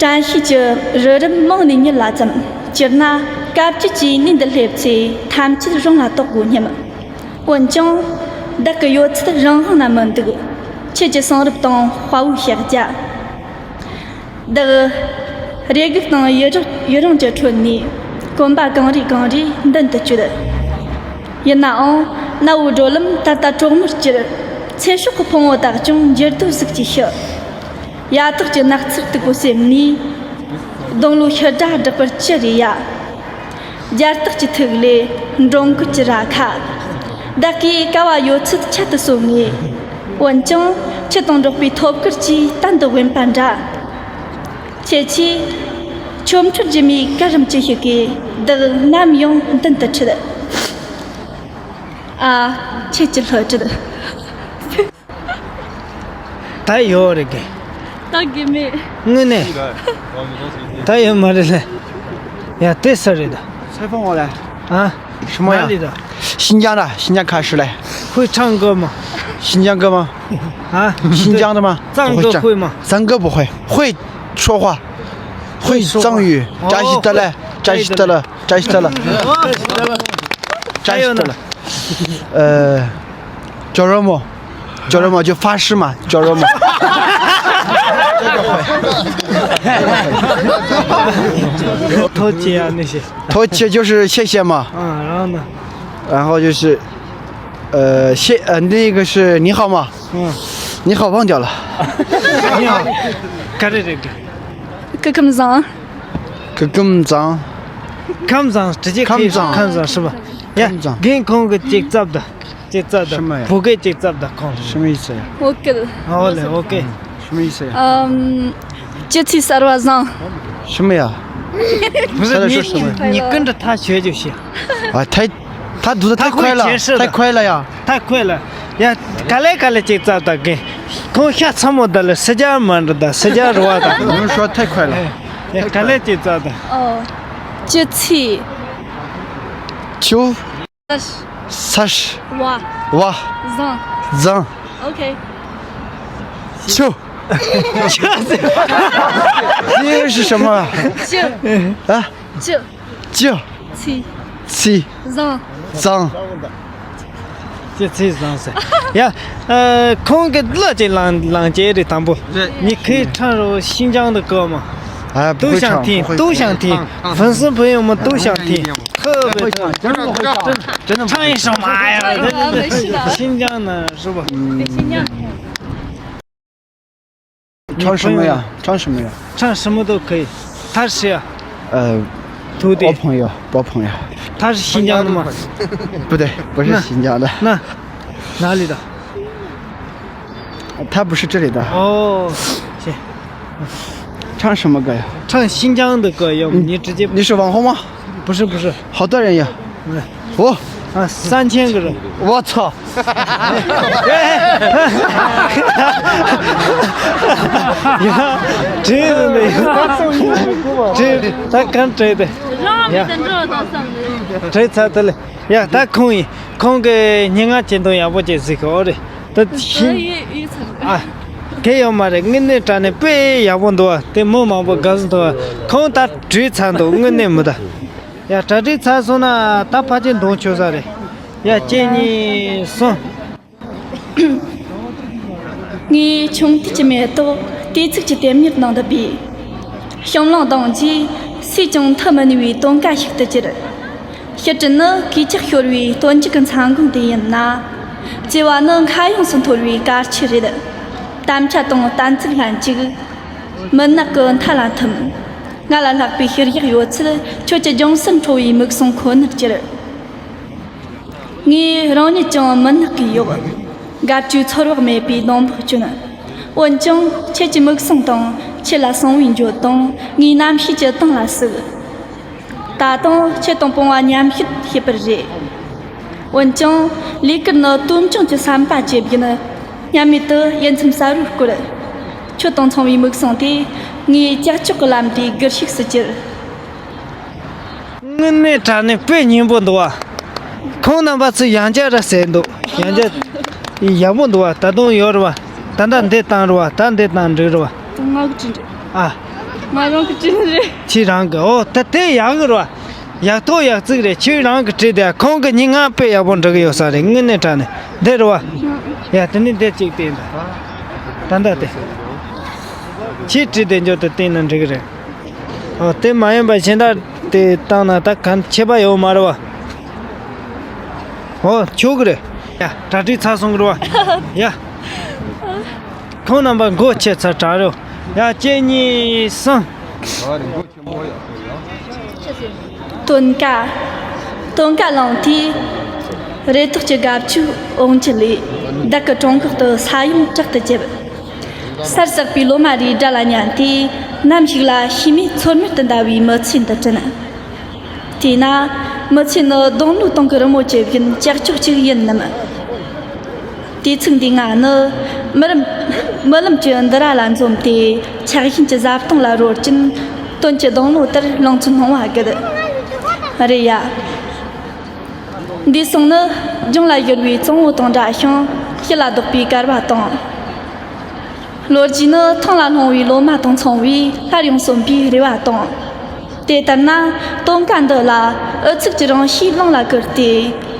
དྲན་ཤེས་ཀྱི་རི་རབ་མང་ནས་ཉིད་ལ་བཙུམ། སྤྱིར་ན་སྐབས་བཅུ་གཅིག་ནས་འདི་སླེབས་ཚེ་ཐམས་ཅད་རང་ལ་རྟོགས་དགོས་སྙམ། འོན་ཀྱང་བདག་གི་ཡོད་ཚད་རང་དབང་ན་མི་འདུག། ཁྱེད་ཀྱི་གསུང་རབ་དང་དཔའ་བོའི་ཕྱག་རྒྱ། བདག་རེ་སྒུག་དང་ཡི་རང་ཡི་རང་གི་ཁྲོད་ནས་གོམ་པ་གང་རེ་གང་རེ་མདུན་དུ་བསྐྱོད། ཡིན་ནའང་གནའ་བོའི་བགྲོད་ལམ་ད་ལྟ་གྲོག་མོར་གྱུར། ཚེ་སྲོག་གི་ཕུང་བོ་དག་ཀྱང་འགྱུར་རྡོ་ཟིག་གིས་ཕྱི། ཡ་ཐོག་གི་ནགས་ཚལ་སྟུག་པོ་སེམས་ནས། སྡོང་ལོའི་ཤུལ་སྒྲ་བསྒྲགས་པར་ཅི་རེ་ཡ། རྒྱ་སྟག་གི་ཐུག་ལས་འབྲོང་རྒོད་ཀྱི་རྭ་ཁ། བདག་གིས་ཀ་བ་ཡོད་ཚད་ཁྱད་དུ་གསོད་ངེས། འོན་ཀྱང་ཁྱེད་དང་འགྲོགས་པའི་ཐོབ་སྐར་གྱིས་གཏན་དུ་དབེན་པ་འདྲ། ཁྱེད་ཀྱིས་ཆོ་འཕྲུལ་སྒྱུ་མའི་གར་རིམ་ཅི་ཞིག་གིས་བདག་ནམ་ཡང་མདུན་དུ་ཁྲིད། ཨ། ཁྱེད་ཀྱི་བློ་གྲོས། ད་ཡོད་རེད་གི། ད་གི་མེད། དངོས་གནས། ད་ཡོད་མ་རེད་ལེ། ཡ། དེ་ས་རེད་ད། 采访我来。 啊，什么呀？哪里的？新疆的，新疆喀什嘞。会唱歌吗？新疆歌吗？啊？新疆的吗？藏歌会吗？藏歌不会，会说话，会藏语。哦。扎西德勒，扎西德勒，扎西德勒。扎西德勒。呃，叫什么？叫什么？就发誓嘛，叫什么？头姐啊，那些。头姐就是谢谢嘛。嗯，然后呢？然后就是，呃，谢，呃，那个是你好吗？嗯。你好，忘掉了。你好。 ཁམས་བཟང་། ཁམས་བཟང་། ཁམས་བཟང་། 直接可以说ཁམས་བཟང་། ཁམས་བཟང་是吧？ ཡ། ཁམས་བཟང་། རྒན་ཁོང་གི་ཅིག་བཙབ་དང་། ཅིག་བཙབ་ཤི་མ་དང་། ཡ། བོད་སྐད་ཅིག་བཙབ་དང་ཁོང་། ཤི་མ་ཡིན་ཟེར་ཡ། བོད་སྐད། ཨོ་ལེ། ཨོ་ཀེ། ཤི་མ་ཡིན་ཟེར་ཡ། ཨམ། སྤྱི་ཚེས་གསར་བ་བཟང་། ཤི་མ་ཡ། བུ་ས་ར་ཤོ་ཤི་མ་ཡ། ཉི་ཀུན་ཏུ་ཐག་ཆོད་རྒྱུ་ཞིག་ཨ་ཐའི། ཐ་དུ་ད་ཐ་ཁོས་ལ། ཐ་ཁོས་ལ་ཡ། ཐ་ཁོས་ལ། ཡ། ག་ལེ་ག་ལེ་ཅིག་བཙབ་དང་གི། ཁོང་ཤ་ཚ་མོ་ད་ལ་སི་ཇ་མ་འདྲ་ད་སི་ཇ་རུ་བ་དང་། ངོ་ཤོ་ཐ་ཁོས་ལ། ཡ། ག་ལེ་ཅིག་བཙབ་དང་། ཨོ། སྤྱི་ཚེས། ཆུ། སར། བ། བ། བཟང་། བཟང་། ཨོ་ཁེ། ཆུ། ཆུ། ཆུ་ཞིག་ཤ་མ། ཆུ། ཨ། ཆུ། ཆུ། ཚེས། ཚེས། བཟང་། བཟང་། ཅི་ཚེས་བཟང་ཟེར། ཡ། ཨ། ཁོང་གི་གླུ་ཅིག་བླངས་བླངས་བྱས་རེད་དང་པོ། རེད། ཉི་ཁའི་ཁྲང་རོ་ཤིན་ཅང་དུ་བཀོད་མ། ཨ། 独享听，独享听，粉丝朋友们独享听。特别的。真的吗？唱一首嘛，哎呀，真的是新疆的是吧？新疆。 唱什么呀？唱什么呀？唱什么都可以。他是谁啊？呃，徒弟。我朋友，我朋友。他是新疆的吗？不对，不是新疆的。那，那哪里的？他不是这里的。哦，行。唱什么歌呀？唱新疆的歌，要不你直接，你是网红吗？不是，不是。好多人呀。嗯。 哦。啊，三千个人。我操！呀，这个没有。这，他刚追的。呀，追查的嘞。呀，他空一，空个人啊，见到也不见这个的。他新，啊，给要嘛的，我那站的背也不多，对某某不告诉他，空他追查到我那没得。 ཡ། གྲ་སྒྲིག་ཚར་སོང་ན་ད་ཕལ་ཆེར་འདོན་ཆོག་ས་རེད། ཡ། གཅིག་གཉིས་གསུམ། ངའི་ཆུང་དུས་ཀྱི་མེ་ཏོག་ལྟས་ཚིགས་ཀྱི་དེབ་གཉེར་ནང་བསྡུས་པའི་གཤམ་ལུང་དང་རྗེས་སུས་ཀྱང་འཐུ་མི་ནུས་པའི་དོན་ཀ་ཞིག་ཏུ་གྱུར། ཕྱི་དྲིལ་ནི་གོས་ཆག་ཤོར་བའི་སྟོན་མཇུག་གི་མཚན་དགུང་དེ་ཡིན་ན། ལྕེ་བ་ནི་མཁའ་དབྱིངས་སུ་འཐོར་བའི་དཀར་ཆུ་རེད། དམ་བཅའ་དང་གཏན་ཚིགས་ལྷན་ཅིག་མུན་ནག་གི་མཐའ་ལ་ཐིམ། ང་ལ་ལྷག་པའི་ཤེས་རྒྱག་ཡོད་ཚད་ཁྱོད་ཀྱི་ལྗོངས་སུ་འཕྲོ་བའི་མིག་ཟུང་ཁོ་ནར་གྱུར། ངས་རང་ཉིད་ཀྱང་མུན་ནག་གིས་གཡོགས། དགའ་བཅུའི་ཚོར་བ་མེད་པའི་སྡོང་པོར་གྱོན། འོན་ཀྱང་ཁྱེད་ཀྱི་མིག་ཟུང་དང་ཁྱེད་ལ་སོང་བའི་འགྱོད་གདུང་ངའི་རྣམ་ཤེས་ཀྱི་གཏིང་ལ་ཟུག། ད་དུང་ཁྱེད་དང་སྤོང་བ་མཉམ་བཤད་བྱེད་པར་རེ། འོན་ཀྱང་ལས་ཀར་ནི་དུས་འགྱངས་ཀྱི་བསམ་པ་ཇེ་བརྒྱན། སྙམ་མེད་དུ་ཡིད་མཚམས་གསལ་བོར་བསྐོར། ཁྱོད་དང་མཚུངས་པའི་མིག་ཟུང་དེ་ངའི་ཀྱག་ཀྱོག་གི་ལམ་དེའི་སྒུལ་ཤུགས་སུ་གྱུར། དངོས་གནས་དྲང་གནས་དཔེ་སྙན་པོ་འདུག་བ། ཁོང་རྣམ་པ་ཚོས་ཡང་བསྐྱར་ར་ཟེར་འདུག་ཡང་བསྐྱར་ཡག་པོ་འདུག་བ། ད་དུང་ཡོད་རེད་བ། ད་ལྟ་འདི་བཏང་རེད་བ། ད་འདི་བཏང་འགྲིག་རེད་བ། ང་གི་བྲིས་འདྲ། ཨ། ང་རང་གི་བྲིས་ནི་རེད། ཁྱེད་རང་གི། ཨོ། ད་དེ་ཡག་གི་རེད་བ། ཡག་ཐོག་ཡག་བརྩེགས་རེད། ཁྱེད་རང་གི་བྲིས་དེ་ཁོང་གི་སྙན་ངག་དཔེ་ཡག་པོ་འབྲི་གི་ཡོད་ས་རེད། དངོས་གནས་དྲང་གནས་འདི་རེད་བ། ཡ། དེ་ནས་འདི་གཅིག་བལྟས་འདུག་ད་ལྟ་དེ། ཁྱེད་བྲིས་དེ་འཇོག་ཏུ་བལྟས་ན་འགྲིག་གི་རེད། ཨོ། དེ་མ་ཡིན་པ་གཞན་དག་དེ་བཏང་ན་ད་གང་ཁྱད་པར་ཡོད་མ་རེད་བ། ཨོ། ཆོག་གི་རེད། ཡ། གྲ་སྒྲིག་ཚར་སོང་གི་རེད་བ། ཡ། ཁོང་རྣམ་པ་མགོ་ཆེ་ཚར་དྲག་རེད། ཡ། གཅིག་གཉིས་གསུམ། དོན་ཀ། དོན་ཀ་ལངས་དུས། རེ་ཐག་གི་དགའ་བཅུའི་དབང་ཆུ་ལས་བདག་གི་བྲང་ཁོག་ཏུ་ས་ཡོམ་དྲག་ཏུ་བརྒྱབ། སར་ཟགས་པའི་ལོ་མ་རེའི་སྒྲ་ལ་ཉན་ཏེ་ནམ་ཞིག་ལ་ཤི་རྨས་ཚོར་མེད་དུ་འདའ་བའི་མི་ཚེ་འདི་དྲན། དེས་ན་མི་ཚེ་ནི་སྡོང་ལོའི་སྟེང་གི་རི་མོ་ཇི་བཞིན་ཀྱག་ཀྱོག་ཅིག་ཡིན་ནམ། དུས་ཚིགས་འདིའི་ང་ནི་མི་རིམ་མི་ལམ་གྱི་འདུ་ར་ལ་འཛོམས་ཏེ་ཆགས་ཞེན་གྱི་བཟའ་བཏུང་ལ་རོལ་གྱིན་དོན་གྱི་སྡོང་ལོ་ལྟར་ལང་ཚོ་སྣང་བ་བསྒུལ། རེད་ཡ། འདས་སོང་ནི་ལྗོངས་ལ་ཡུར་བའི་གཙང་བོ་དང་འདྲ་ཞིང་ཞི་ལ་ལྡོག་པའི་གར་བ་དང་། ལོ་རྒྱུས་ནི་ཐང་ལ་ལྷུང་བའི་ལོ་མ་དང་མཚུངས་པའི་སླར་ཡང་གསོན་པའི་རེ་བ་དང་། དེ་ལྟར་ན་དོན་ཀ་འདི་ལ་འུ་ཚུགས་ཀྱི་རང་གཤིས་བླངས་ལ་བསྐུར་ཏེ་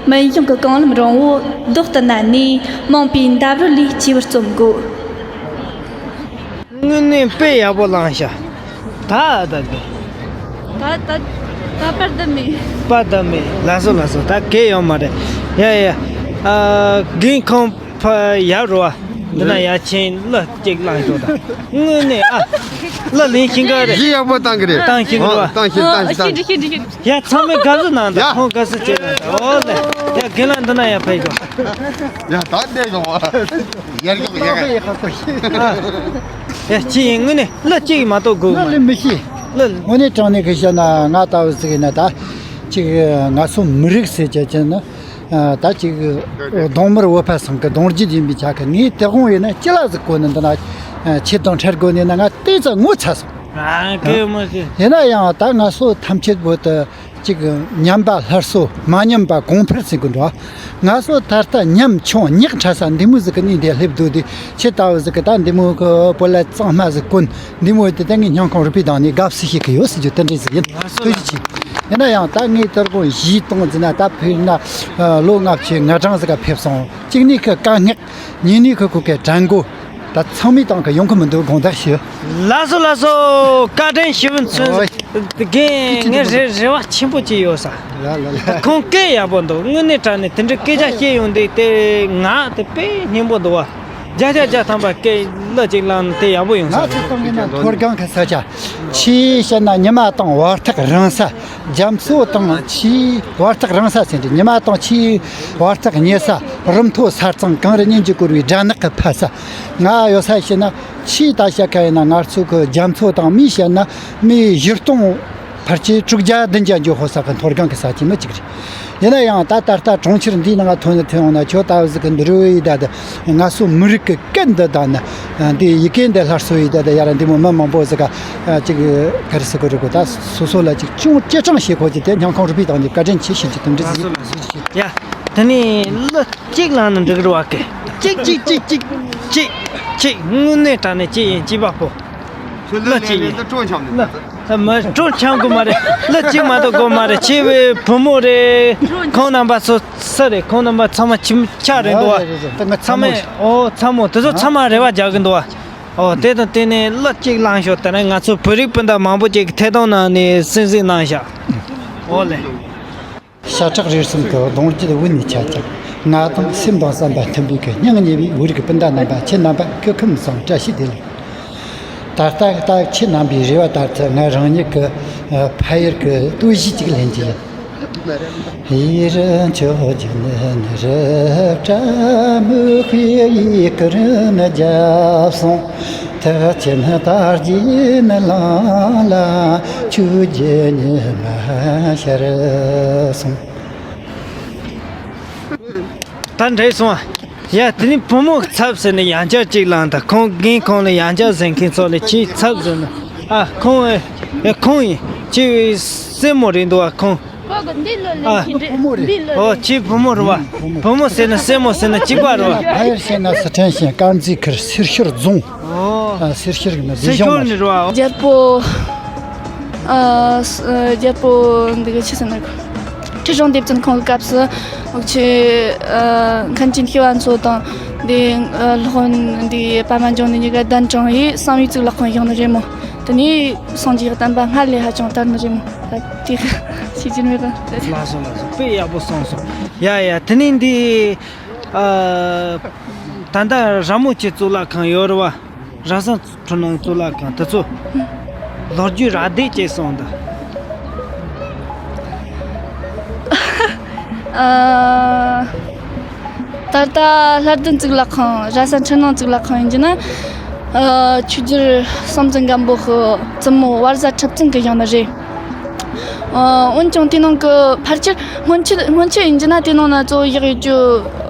མུན་གཞུང་གི་རྐང་ལམ་རིང་བོ་རྡོག་ཏུ་མནན་ནས་མང་པོའི་འདབས་རོལ་ལས་སྐྱེ་བར་རྩོམ་དགོས། དངོས་གནས་དཔེ་ཡག་པོ་བླངས་ཤག་ད་ད་དེ། ད་ད་ད་པར་ད་མེད། པར་ད་མེད། ལགས་སོ་ལགས་སོ། ད་གལ་ཡོད་མ་རེད། ཡ་ཡ། ཨ། རྒན་ཁོང་ཕ་ཡག་རོ་བ། འདི་ན་ཡ་ཆེན་གླུ་གཅིག་བླངས་ཤོག་དང་། དངོས་གནས་ཨ། གླུ་ལེན་ཤེས་ག་རེད། གཞས་ཡག་པོ་བཏང་གི་རེད། བཏང་ཤེས་གི་རེད་བ། ཨ། བཏང་ཤེས་བཏང་ཤེས་བཏང་ཤེས། ཡ་ཚང་མས་དགའ་བསུ་གནང་དང་། ཡ། ཁོང་དགའ་བསུ་བྱེད་གནང་དང་། ཨོ་ལེ། ཡ་རྒན་ལགས་འདི་ན་ཡ་ཕེབས་ཤོག་ཡ་ད་བསྡད་ཡོང་བ། ཡར་ཡོང་ཡར་ཡོང་། ཡ་ཅི་ཡིན། དངོས་གནས་གླུ་གཅིག་མ་གཏོགས་གོ་གི་མ་རེད། གླུ་ལེན་མི་ཤེས། གླུ། དངོས་གནས་དྲང་གནས་གི་བཤད་ན་ང་ལྟ་བུ་ཟིག་ཡིན་ན་ད་ཅིག་ང་ཚོ་མི་རིགས་ཟེར་བྱ་ཅན་ནི། ཨ། ད་ཅིག་གདོང་དམར་བོད་པ་ཚང་གི་གདུང་རྒྱུད་ཡིན་པའི་ཆ་གི། ངའི་སྟེས་དབང་ཡིན་ན་ཅི་ལ་ཟིག་གོ་ནི་འདི་ན་ཆེད་དང་འཕྲད་དགོས་ནི་ན། ང་ཏོག་ཙམ་ངོ་ཚ་སོང་། ཨ། གི་མོ་གི། ཡིན་ན་ཡང་ད་ང་ཚོ་ཐམས་ཅད་བོད་དུ་ཅིག་ཉམས་པ་སླར་གསོ་མ་ཉམས་པ་གོང་འཕེལ་ཟེར་གི་འགྲོ། ང་ཚོ་ད་ལྟ་ཉམ་ཆུང་ཉག་ཕྲ་ས་འདི་མོ་ཟིག་གི་གནས་འདི་སླེབས་འདུག་དེ་ཁྱེད་ལྟ་བུ་ཟིག་གི་ད་འདི་མོ་གི་བོད་ལྭ་གཙང་མ་ཟིག་གོན། འདི་མོ་དེ་ད་ངས་སྙིང་ཁོང་རུས་པའི་གདངས་ནས་དགའ་བསུ་ཞུ་གི་ཡོད་ཟེར་རྒྱུ་དེ་འདྲ་ཟིག་ཡིན། ཐུགས་རྗེ་ཆེ། ཡིན་ན་ཡང་ད་ངས་དེ་རིང་གཞས་གཏོང་ཟིན་ན་ད་ཕུལ་ན་ལོ་ལྔ་བཅུ་ང་གྲངས་ཟིག་ག་ཕེབས་སོང་། གཅིག་ནས་ཁོའི་དཀའ་ངལ། གཉིས་ནས་ཁོ་ཁོ་གའི་དྲན་གོ། ད་ཚང་མའི་སྟེང་གི་ཡོང་གི་མི་འདུག་དགོངས་དག་ཞུ། ལགས་སོ་ལགས་སོ། བཀའ་དྲིན་ཞུ་བ་ཚོ། ཨོ། རྒན་ངས་རེ་རེ་བ་ཆེན་པོ་ཅིག་ཡོད་ས། ལ་ལ་ལ། ཁོང་སྐད་ཡག་པོ་འདུག་དངོས་གནས་དྲང་གནས་དེ་འདྲའི་སྐད་ཆ་བཤད་ཡོང་དུས་དེ་ང་དེ་དཔེ་སྙན་པོ་འདུག་བ། བརྒྱ་ཆ་བརྒྱ་ཐམ་པ་སྐད་གླུ་གཅིག་བླངས་ན་དེ་ཡག་པོ་ཡོང་ས་ང་རེད། ཚོ་གཏོང་གི་ན་མཐོ་སྒང་གི་ས་ཆ། ཆེས་བཤད་ན་ཉི་མ་དང་བར་ཐག་རིང་ས། རྒྱ་མཚོ་དང་ཆེས་བར་ཐག་རིང་ས་ཟེར་འདྲ། ཉི་མ་དང་ཆེས་བར་ཐག་ཉེ་ས། རུ་མཐོ་ས་གཙང་གངས་རི་གཉིས་ཀྱིས་བསྐོར་བའི་སྦྲ་ནག་གི་ཕ་ས། ང་ཡོད་ས་བཤད་ན་ཆེས་ད་བཤད་ཁ་ཡིན་ན་ང་ཚོ་གི་རྒྱ་མཚོ་དང་མིས་བཤད་ན་མིའི་གཞིས་སྟོང་ཕལ་ཆེར་དྲུག་བརྒྱ་བདུན་བརྒྱ་འགྱོ་ཧོ་ས་གི་མཐོ་སྒང་གི་ས་ཆ་མི་གཅིག་རེད། ཡིན་ན་ཡང་ད་ད་ལྟ་གྲོང་ཁྱེར་འདིའི་ནང་ཐོན་ཐོན་ཡོང་ན་ཁྱོད་ལྟ་བུ་ཟིག་གི་འདི་རུ་ཡི་ད་ད་ང་ཚོ་མི་རིགས་ཀྱི་སྐད་འདི་དང་ནི་འདི་ཡི་གེ་འདི་སླར་གསོ་ཡི་ད་ད་ཡ་ར་འདི་མོ་མི་མང་པོ་ཟིག་ག་ཅིག་ག་རེ་ཟེར་དགོས་རེད་གོ། ད་སོ་སོ་ལ་ཅིག་ཅུང་སྤྱི་དྲང་བྱེད་དགོས་ཀྱི་དེ་སྙིང་ཁོང་རུས་པའི་གདངས་ནས་བཀའ་དྲིན་ཆེ་ཞུ་རྒྱུ་དེ་འདྲ་ཟིག་ཡིན། ཡ། དེ་ནས་གླུ་གཅིག་བླངས་ན་འགྲིག་རེད་བ་གི། གཅིག་གཅིག་གཅིག་གཅིག་གཅིག་དངོས་གནས་དྲང་གནས་གཅིག་ཡིན་གཅིག་པ་པོ། ཁྱོད་གླུ་གཅིག་ལེན་ཡིན། ནས་སྤྲོ་འཆམ་ནས། གླུ་མ་སྤྲོ་འཆམ་གི་མ་རེད། གླུ་གཅིག་མ་གཏོགས་དགོས་མ་རེད། ཁྱེད་བའི་བུ་མོ་རེད། ཁོང་རྣམ་པ་ཚོ་སུ་རེད། ཁོང་རྣམ་པ་ཚང་མ་ཁྱིམ་ཆ་རེད་འདུག་བ། རེད་རེད་རེད། ཚང་མས་ཨོ་ཚ་མོ་དེ་ཚོ་ཚང་མ་རེ་བ་རྒྱག་གི་འདུག་བ། ཨོ་དེ་དང་དེ་ནས་གླུ་གཅིག་བླངས་ཤོག་དེ་ནས་ང་ཚོ་བོད་རིགས་སྤུན་ཟླ་མང་པོ་ཅིག་གི་ཐད་གཏོང་ནང་ནས་གསན་གཟིགས་གནང་ཤག་ཨོ་ལེ། ཤ་ཁྲག་རིགས་གསུམ་གྱི་གདུང་རྒྱུད་དབུ་ནས་ཆད་ཀྱང་། ང་དང་སེམས་དང་བསམ་པ་མཐུན་པའི་གི་སྙིང་ཉེ་བའི་བོད་རིགས་སྤུན་ཟླ་རྣམ་པ། ཁྱེད་རྣམ་པ་སྐུ་ཁམས་བཟང་། བཀྲ་ཤིས་བདེ་ལེགས། ད་ལྟ་ད་ཁྱེད་རྣམ་པའི་རེ་བ་ལྟར་དུ་ང་རང་ཉིད་ཀྱི་ཕ་ཡུལ་གྱི་སྟོད་གཞས་ཅིག་ལེན་གྱི་ཡིན། ཡིད་རང་ཆོས་བརྒྱུད་ནི་རི་བཀྲ་མོ་ཁུ་ཡི་ཀུ་རུ་ནི་རྒྱབ་སོང་། ཐེག་ཆེན་དར་རྒྱས་ནི་ལང་ལ་ཆོས་བརྒྱུད་ཉི་མ་ཤར་སོང་། ད་འགྲིག་སོང་ཨ། ཡ་དེ་ནི་བུ་མོ་གི་ཚབ་ཟེར་ནས་ཡང་བསྐྱར་གཅིག་བླངས་དང་། ཁོང་རྒན་ཁོང་ལ་ཡང་བསྐྱར་གཟིགས་མཁན་ཚོ་ལ་ཁྱེད་ཚབ་ཟེར་ན། ཨ་ཁོང་ཨེ་ཁོང་ཡིན། ཁྱེད་སྲས་མོ་རེད་འདུག་ཨ། ཁོང་ཨ། བུ་མོ་རེད། ཨོ་ཁྱེད་བུ་མོ་རེད་བ། བུ་མོ་ཟེར་ན་སྲས་མོ་ཟེར་ན་གཅིག་པ་རེད་བ། ཕ་ཡུལ་ཟེར་ན་སི་ཁྲོན་ཞིང་དཀར་མཛེས་ཁུལ་སེར་ཤུལ་རྫོང་། ཨོ། ཨ། སེར་ཤུལ་གི་ནི་སེར་ཤུལ་ནས་རེད་བ། རྒྱལ་པོ། ཨ། ས་རྒྱལ་པོ་འདི་གི་ཆི་ཟེར་ན། ཁྲི་སྲོང་ལྡེ་བཙན་ཁོང་གི་སྐབས་སུ་འུ་ཆོ་ཨ་མཁན་ཆེན་ཤེས་རབ་མཚོ་དང་། དེ་ཨ་སློབ་དཔོན་འདི་པདྨ་འབྱུང་གནས་གཉིས་ཀ་གདན་དྲངས་ཡིས་བསམ་ཡས་གཙུག་ལག་ཁང་བཞེངས་ནི་རེད་མོ། དེ་ནས་སངས་རྒྱས་བསྟན་པ་སྔར་ལས་ཧ་ཅང་དར་ནི་རེད་མོ། ད་དེ་ཤེས་ཀྱི་མེད་པ། ལགས་སོ་ལགས་སོ། དཔེ་ཡག་པོ་གསུངས་སོང་། ཡ་ཡ། དེ་ནས་འདི་ཨ་ད་ལྟ་ར་མོ་ཆེ་གཙུག་ལག་ཁང་ཡོད་རེད་བ། ར་ས་འཕྲུལ་སྣང་གཙུག་ལག་ཁང་དེ་ཚོ་ལོ་རྒྱུས་རགས་བསྡད་ཅེས་གསུངས་འདུག་ཨ། ད་ལྟ་ལྷ་ལྡན་གཙུག་ལག་ཁང་། ར་ས་འཕྲུལ་སྣང་གཙུག་ལག་ཁང་ཡིན་རྒྱུ་ན། ཨ། ཆོས་རྒྱལ་ཟམ་གདོང་རྒན་པོ་གི་བཙུན་མོ་བར་ཟ་ཁྲི་བཙུན་གྱིས་བཞེངས་ནི་རེད། ཨ། འོན་ཀྱང་དེ་ནང་གི་ཕལ་ཆེར་སྔོན་ཆད་སྔོན་ཆད་ཡིན་རྒྱུ་ན་དེ་ནང་ན་གཙོ་བོ་བཞག་ཡོད་རྒྱུ།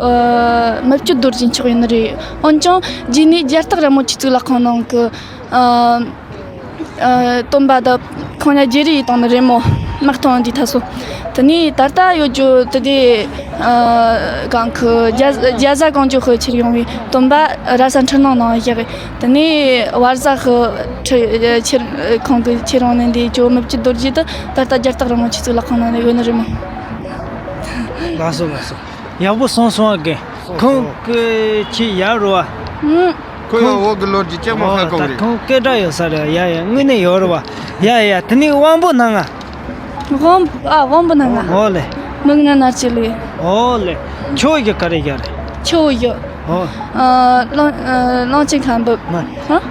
ཨ། མི་བསྐྱོད་རྡོ་རྗེ་མཆོག་ཡིན་ནི་རེད། འོན་ཀྱང་རྗེས་ནས་རྒྱལ་རྟགས་ར་མོ་ཆེ་གཙུག་ལག་ཁང་ནང་གི། ཨ། ཨ། སྟོན་པ་དང་ཁོང་ཉ་རྗེ་རེ་ཡི་བཏང་ནི་རེད་མོ། དམག་ཐོང་འདི་ཐ་སོ། དེ་ནས་ད་ལྟ་ཡོད་རྒྱུ་དེ་དེ། ཨ། གང་གི་རྒྱ་རྒྱ་བཟའ་གང་བྱོ་ཁོ་ཁྱེར་ཡོང་བའི་སྟོན་པ་ར་ས་འཕྲུལ་སྣང་ནང་བཞག་དེ་ནས་བར་ཟ་ཁོ་ཁྲི་ཁྱེར་ཁོང་གི་ཁྱེར་ཡོང་ནི་འདི་ཇོ་མི་བསྐྱོད་རྡོ་རྗེ་དེ་ད་ལྟ་རྒྱལ་རྟགས་ར་མོ་ཆེ་གཙུག་ལག་ཁང་ནང་ནས་ཡོད་ནི་རེད་མོ། ལགས་སོ་ལགས་སོ། ཡག་པོ་སོང་སོང་ཨ་གི། ཁོང་གི་ཁྱི་ཡར་རོ་ཨ། ཁོ་ཡང་འོག་གི་ལོ་རྒྱུས་ཅང་མ་ཧ་གོ་རེད། ཁོང་སྐད་གྲགས་ཡོད་ས་རེད། ཡ་ཡ་དངོས་གནས་ཡོད་རེད་བ། ཡ་ཡ་དེ་ནས་དབང་པོ་སྣ་ལྔ། དབང་ཨ་དབང་པོ་སྣ་ལྔ། ཨོ་ལེ། མིག་སྣ་སྣ་ལྕེ་ལུས། ཨོ་ལེ། ཆུ་བོ་བཞི་ག་རེ་བཞག་རེད། ཆུ་བོ་བཞི། ཨོ། ཨ། གླང་། ཨ། གླང་ཆེན་ཁ་འབབ། མ། ཧ།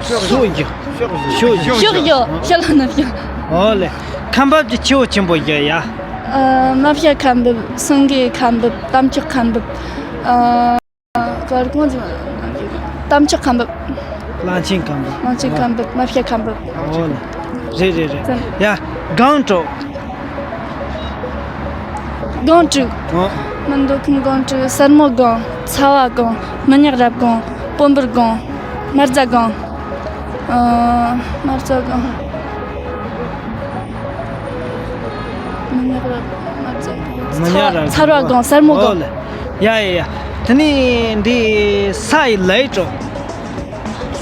ཤོག་བཞག་ཤོག་བཞག་ཤོག་བཞག་ཤོག་བཞག་ཤོག་ལ་ན་བཞག་ཨོ་ལེ། ཁ་འབབ་ཀྱི་ཆེ་བོ་ཆེན་པོ་བཞག་ཡ། ཨ། མ་ཕྱ་ཁ་འབབ། སེང་གེ་ཁ་འབབ། གཏམ་ཆོག་ཁ་འབབ། ཨ། གར་གོང་ཅི། གཏམ་ཆོག་ཁ་འབབ། གླང་ཆེན་ཁ་འབབ། གླང་ཆེན་ཁ་འབབ། མ་ཕྱ་ཁ་འབབ། ཨོ་ལེ། རེད་རེད་རེད། ཙམ། ཡ། སྒང་དྲུག་སྒང་དྲུག་ཨོ། མི་འདུག་ཁམས་སྒང་དྲུག་སེར་མོ་སྒང་། ཚ་བ་སྒང་། མི་ཉག་རབ་སྒང་། སྤོམ་བུར་སྒང་། དམར་རྫ་སྒང་། ཨ། དམར་རྫ་སྒང་། མི་ཉག་རབ། དམར་རྫ་སྒང་། མི་ཉག་རབ། ཚ་བ་སྒང་། སེར་མོ་ཨོ་སྒང་། ལེ། ཡ་ཡ་ཡ། དེ་ནས་འདི་ས་ཡི་ལ་ཡི་དྲུག་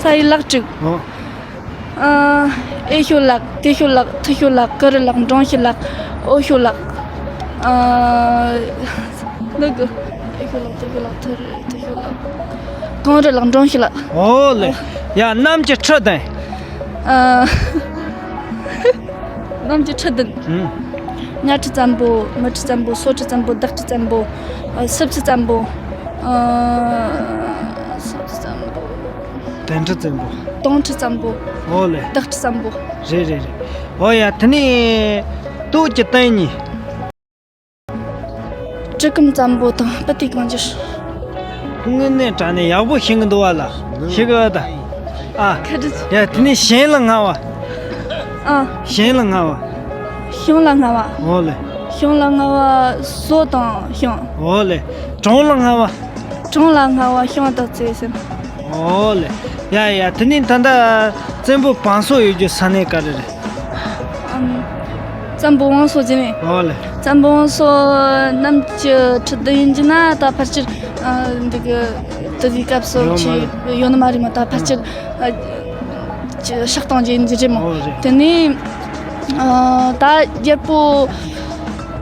ས་ཡི་ལག་དྲུག་ཨོ། ཨ། ཨེ་ཤོ་ལག་ཏེ་ཤོ་ལག་ཐི་ཤོ་ལག་ཀུ་རུ་ལག་འབྲོང་ཤི་ལག་ཨོ་ཤོ་ལག་ཨ། འདི་གི་ཨེ་ཤོ་ལག་ཏེ་ཤོ་ལག་ཐི་རུ་ཐི་ཤོ་ལག་གངས་རི་ལག་འབྲོང་ཤི་ལག་ཨོ་ལེ། ཡ། གནམ་གྱི་ཁྲི་བདུན། ཨ། གནམ་གྱི་ཁྲི་བདུན། ཨུམ། གཉའ་ཁྲི་བཙན་པོ། མི་ཁྲི་བཙན་པོ། སོ་ཁྲི་བཙན་པོ། སྡེག་ཁྲི་བཙན་པོ། ཨ། སྲིབ་ཁྲི་བཙན་པོ། ཨ། སྲིབ་ཁྲི་བཙན་པོ། དོང་ཁྲི་བཙན་པོ། དོང་ཁྲི་བཙན་པོ། ཨོ་ལེ། སྡེག་ཁྲི་བཙན་པོ། རེད་རེད་རེད། ཨོ་ཡ། དེ་ནས་སྟོད་ཀྱི་སྟེང་གཉིས། གྲི་གུམ་བཙན་པོ་དང་སྤུ་ཏི་གང་འགྱུར། དངོས་གནས་དྲང་གནས་ཡག་པོ་ཤེས་ཀྱི་འདུག་བ་ལ། ཤེས་ཀྱི་ཡོད་ད། ཨ། ཁ་བྲིས། ཡ། དེ་ནས་གཞན་ལ་ལྔ་བ། ཨ། གཞན་ལ་ལྔ་བ། གཞུང་ལ་ལྔ་བ། ཨོ་ལེ། གཞུང་ལ་ལྔ་བ་ཟོ་དང་ཤིང་། ཨོ་ལེ། གྲོང་ལ་ལྔ་བ། གྲོང་ལ་ལྔ་བ་ཤིང་དང་རྩེ་ཟེར། ཨོ་ལེ། ཡ་ཡ། དེ་ནས་ད་ལྟ་བཙན་པོ་བང་སོ་ཡོད་རྒྱུ་ས་གནས་ག་རེ་རེད། ཨམ། བཙན་པོ་བང་སོ་ཟེར་ནས། ཨོ་ལེ། བཙན་པོ་བང་སོ་གནམ་གྱི་ཁྲི་བདུན་ཡིན་གྱི་ན་ད་ཕལ་ཆེར། ཨ། འདི་གི་དེ་དུས་སྐབས་སུ་ཡོད་མ་ཆེ་རེད། ཡོད་ནི་མ་རེད་མོ། ད་ཕལ་ཆེར། ཨ། ཅི་བཤགས་སྟངས་ཅིག་ཡིན་གྱི་རེད་མོ། ཨོ་རེད། དེ་ནས། ཨ། ད་རྒྱལ་པོ་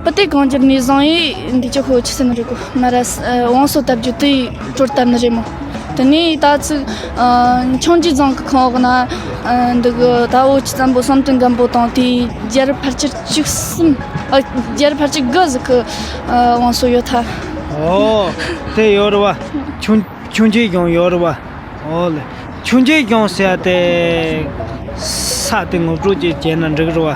སྤུ་ཏི་གང་འགྱུར་ནས་བཟུང་ཡིས་འདི་ཅི་ཁོ་ཆི་ཟེར་ནི་རེད་གོ། མ་ར་ས། ཨ། བང་སོ་བཏབ་རྒྱུ་དེ་གྲོལ་བཏབ་ནི་རེད་མོ། དེ་ནས་ད་ཚིག་ཨ། འཆིང་རྒྱུ་རྫོང་གི་ཁོངས་འོག་ན། ཨ། འདི་གི་ད་འོ་ཆི་བཙན་པོ་བསམ་གཏན་སྒམ་པོ་དང་དེའི་རྒྱལ་རབས་ཕལ་ཆེར་བཅུ་གསུམ། ཨ། རྒྱལ་རབས་ཕལ་ཆེར་དགུ་ཟིག་གི། ཨ། བང་སོ་ཡོད་ཐལ། ཨོ། དེ་ཡོད་རེད་བ། ཆུང་ཆུང་ཆུང་གཞོང་ཡོད་རེད་བ། ཨོ་ལེ། ཆུང་ཆུང་གཞོང་ཟེར་ཡ་དེ། ས་དེ་ངོ་སྤྲོད་ཅིག་བྱས་ན་འགྲིག་རེད་བ།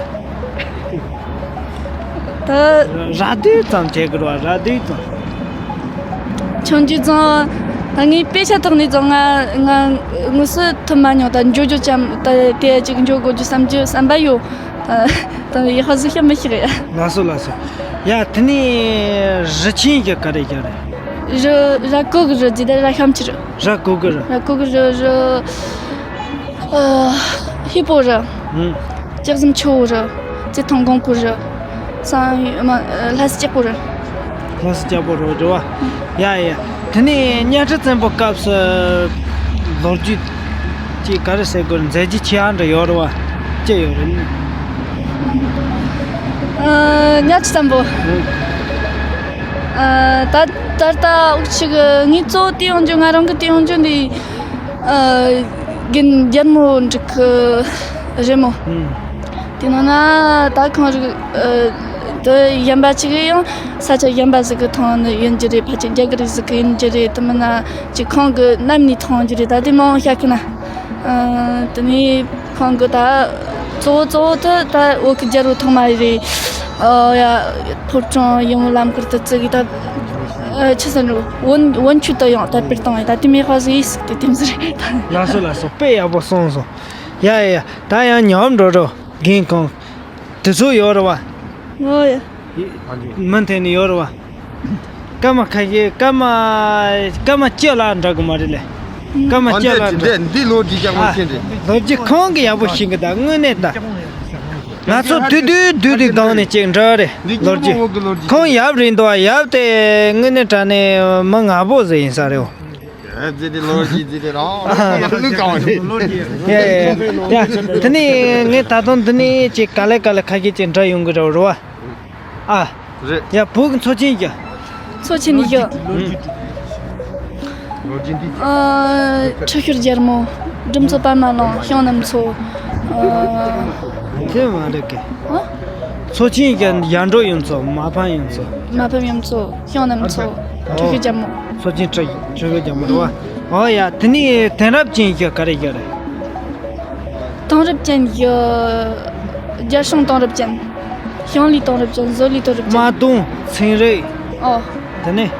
ད། ར་སྡུད་ཙམ་བྱེད་དགོས་རེད་བ། ར་སྡུད་ཙམ། ཆུང་ཆུང་ཙང་། ད་ངའི་དཔེ་ཆ་ཐོག་ནས་ཙང་ང་ང་དངོས་སུ་ཐུབ་མ་མྱོང་། ད་འཇོ་འཇོ་ཅམ་ད་དེ་ཅིག་འཇོ་དགོས་རྒྱུ་བསམ་རྒྱུ་བསམ་པ་ཡོད། ད་ཡག་པ་ཟིག་ཤ་མི་ཤེས་ཡ། ལགས་སོ་ལགས་སོ། ཡ། དེ་ནས་རི་ཆེན་གྱི་ག་རེ་རྒྱག་རེད། རི། ར་ཀོ་གི་རི་ཟེར། ད་ར་ཤམ་ཆི་རི། ར་ཀོ་གི་རི། ར་ཀོ་གི་རི། རི། ཨ། ཧི་པོ་རི། ཨུམ། ལྕགས་ཟམ་ཆུ་བོ་རི། རྩེ་ཐང་གོང་པོ་རི། སང་། མ། ལྷ་ས་སྐྱ་པོ་རི། ལྷ་ས་སྐྱ་པོ་རི་རེད་བ། ཡ་ཡ། དེ་ནས་གཉའ་ཁྲི་བཙན་པོ་སྐབས་སུ་ལོ་རྒྱུས་ཅིག་ག་རེ་ཟེར་དགོས། མཛད་རྗེས་ཆེ་ཡ་འདྲ་ཡོད་རེད་བ། ཅི་ཡོད་རེད། ཨ། གཉའ་ཁྲི་བཙན་པོ། ཨ། ད་ད་ལྟ་འུ་ཅག་གི་ངས་གཙོ་བོ་བལྟས་ཡོང་རྒྱུ། ང་རང་གི་བལྟས་ཡོང་རྒྱུ་འདི། ཨ། རྒན་རྒྱལ་མོ་འབྲུག་གི་རེད་མོ། ཨུམ། དེ་ནང་ན་ད་ཁོང་རིག་ཨ། དེ་གཞན་པ་ཅིག་ཡང་ས་ཆ་གཞན་པ་ཟིག་གི་ཐོན་ནི་ཡིན་རྒྱུ་རེད། ཕལ་ཆེར་རྒྱ་གར་ཟིག་གི་ཡིན་རྒྱུ་རེད། དེ་མིན་ན་ཅིག་ཁོང་གི་རྣམ་ནས་མཐོང་རྒྱུ་རེད། ད་དེ་མང་བཤད་གི་ན། ཨ། དེ་ནས་ཁོང་གི་ད་གཙོ་བོ་གཙོ་བོ་དེ་ད་བོད་ཀྱི་རྒྱལ་པོ་ཐོག་མ་རེད། ཨ། ཡ། ཕོ་བྲང་ཡིན་ལམ་ཁར་དུ་བརྩི་གི་ད། ཨ། ཆི་ཟེར་ནོ། བོན་བོན་ཆོས་དུ་ཡང་དར་སྤེལ་བཏང་ཡོད། ད་དེ་མེད་པ་ཟིག་ཡིན་ཟིག་དེ་དེ་ཟིག་རེད། ལགས་སོ་ལགས་སོ། དཔེ་ཡག་པོ་གསུངས་སོང་། ཡ་ཡ་ཡ། ད་ཡང་ཉམས་འགྲོ་རོགས། རྒན་ཁོང་དེ་ཚོ་ཡོད་རེད་བ། ཨོ་ཡ། མུ་མཐུད་ནས་ཡོད་རེད་བ། སྐར་མ་ཁ་ཤས། སྐར་མ། སྐར་མ་བཅུ་ལ་འདྲ་གི་མ་རེད་ལེ། སྐར་མ་ཨ། བཅུ་ལ་འདི་འདྲ། འདི་ལོ་རྒྱུས་ཀྱང་ཨ། མ་ཤེས་འདྲ། ལོ་རྒྱུས་ཁོང་གི་ཡག་པོ་ཤེས་གི། ད་དངོས་གནས་ད་ང་ཚོ་དུས་དུས་དུས་དུས་སྒང་ནས་ཅིག་འདྲ་རེད། འདི་ལོ་རྒྱུས་ཁོང་ཡབ་རེད་འདུག་བ། ཡབ་དེ་དངོས་གནས་དྲང་གནས་མི་ངར་པོ་ཟིག་ཡིན་ས་རེད། འོ། ཨ། ཙི་ཏི་ལོ་རྒྱུས་ཙི་ཏི་རང་ལུགས་གང་བ་རེད། ཡ་ཡ་ཡ། དེ་ནས་ངས་ད་དུང་འདི་ནས་ཅིག་ག་ལེ་ག་ལེ་ཁ་ཤས་ཅིག་འདྲ་ཡོང་གི་རེད་བ། ཨ། རེད། ཡ། བོད་ཀྱི་མཚོ་ཆེན་བཞི། མཚོ་ཆེན་བཞི། ཨ། ཁྲི་ཤོར་རྒྱལ་མོ། སྒྲུབ་མཚོ་པདྨ་གླིང་། ཤིང་རྣམས་མཚོ། ཨ། དེ་མ་རེད་ཀི། ཨ། མཚོ་ཆེན་བཞི། ཡར་འབྲོག་གཡུ་མཚོ། མ་ཕམ་གཡུ་མཚོ། མ་ཕམ་གཡུ་མཚོ། ཤིང་རྣམས་མཚོ། ཨོ། ཁྲི་ཤོར་རྒྱལ་མོ། སོ་ཆེན་ཁྲི་ཁྲི་གི་རྒྱ་མོ་རེད་བ། ཨོ་ཡ། དེ་ནས་དེང་རབས་ཅན་གྱི་ག་རེ་ཡོད་རེད། དེང་རབས་ཅན་གྱི་རྒྱལ་སྲུང་དེང་རབས་ཅན། ཞིང་ལས་དེང་རབས་ཅན། བཟོ་ལས་དེང་རབས་ཅན། དམག་དོན། ཚན་རིག་ཨོ། དེ་ནས་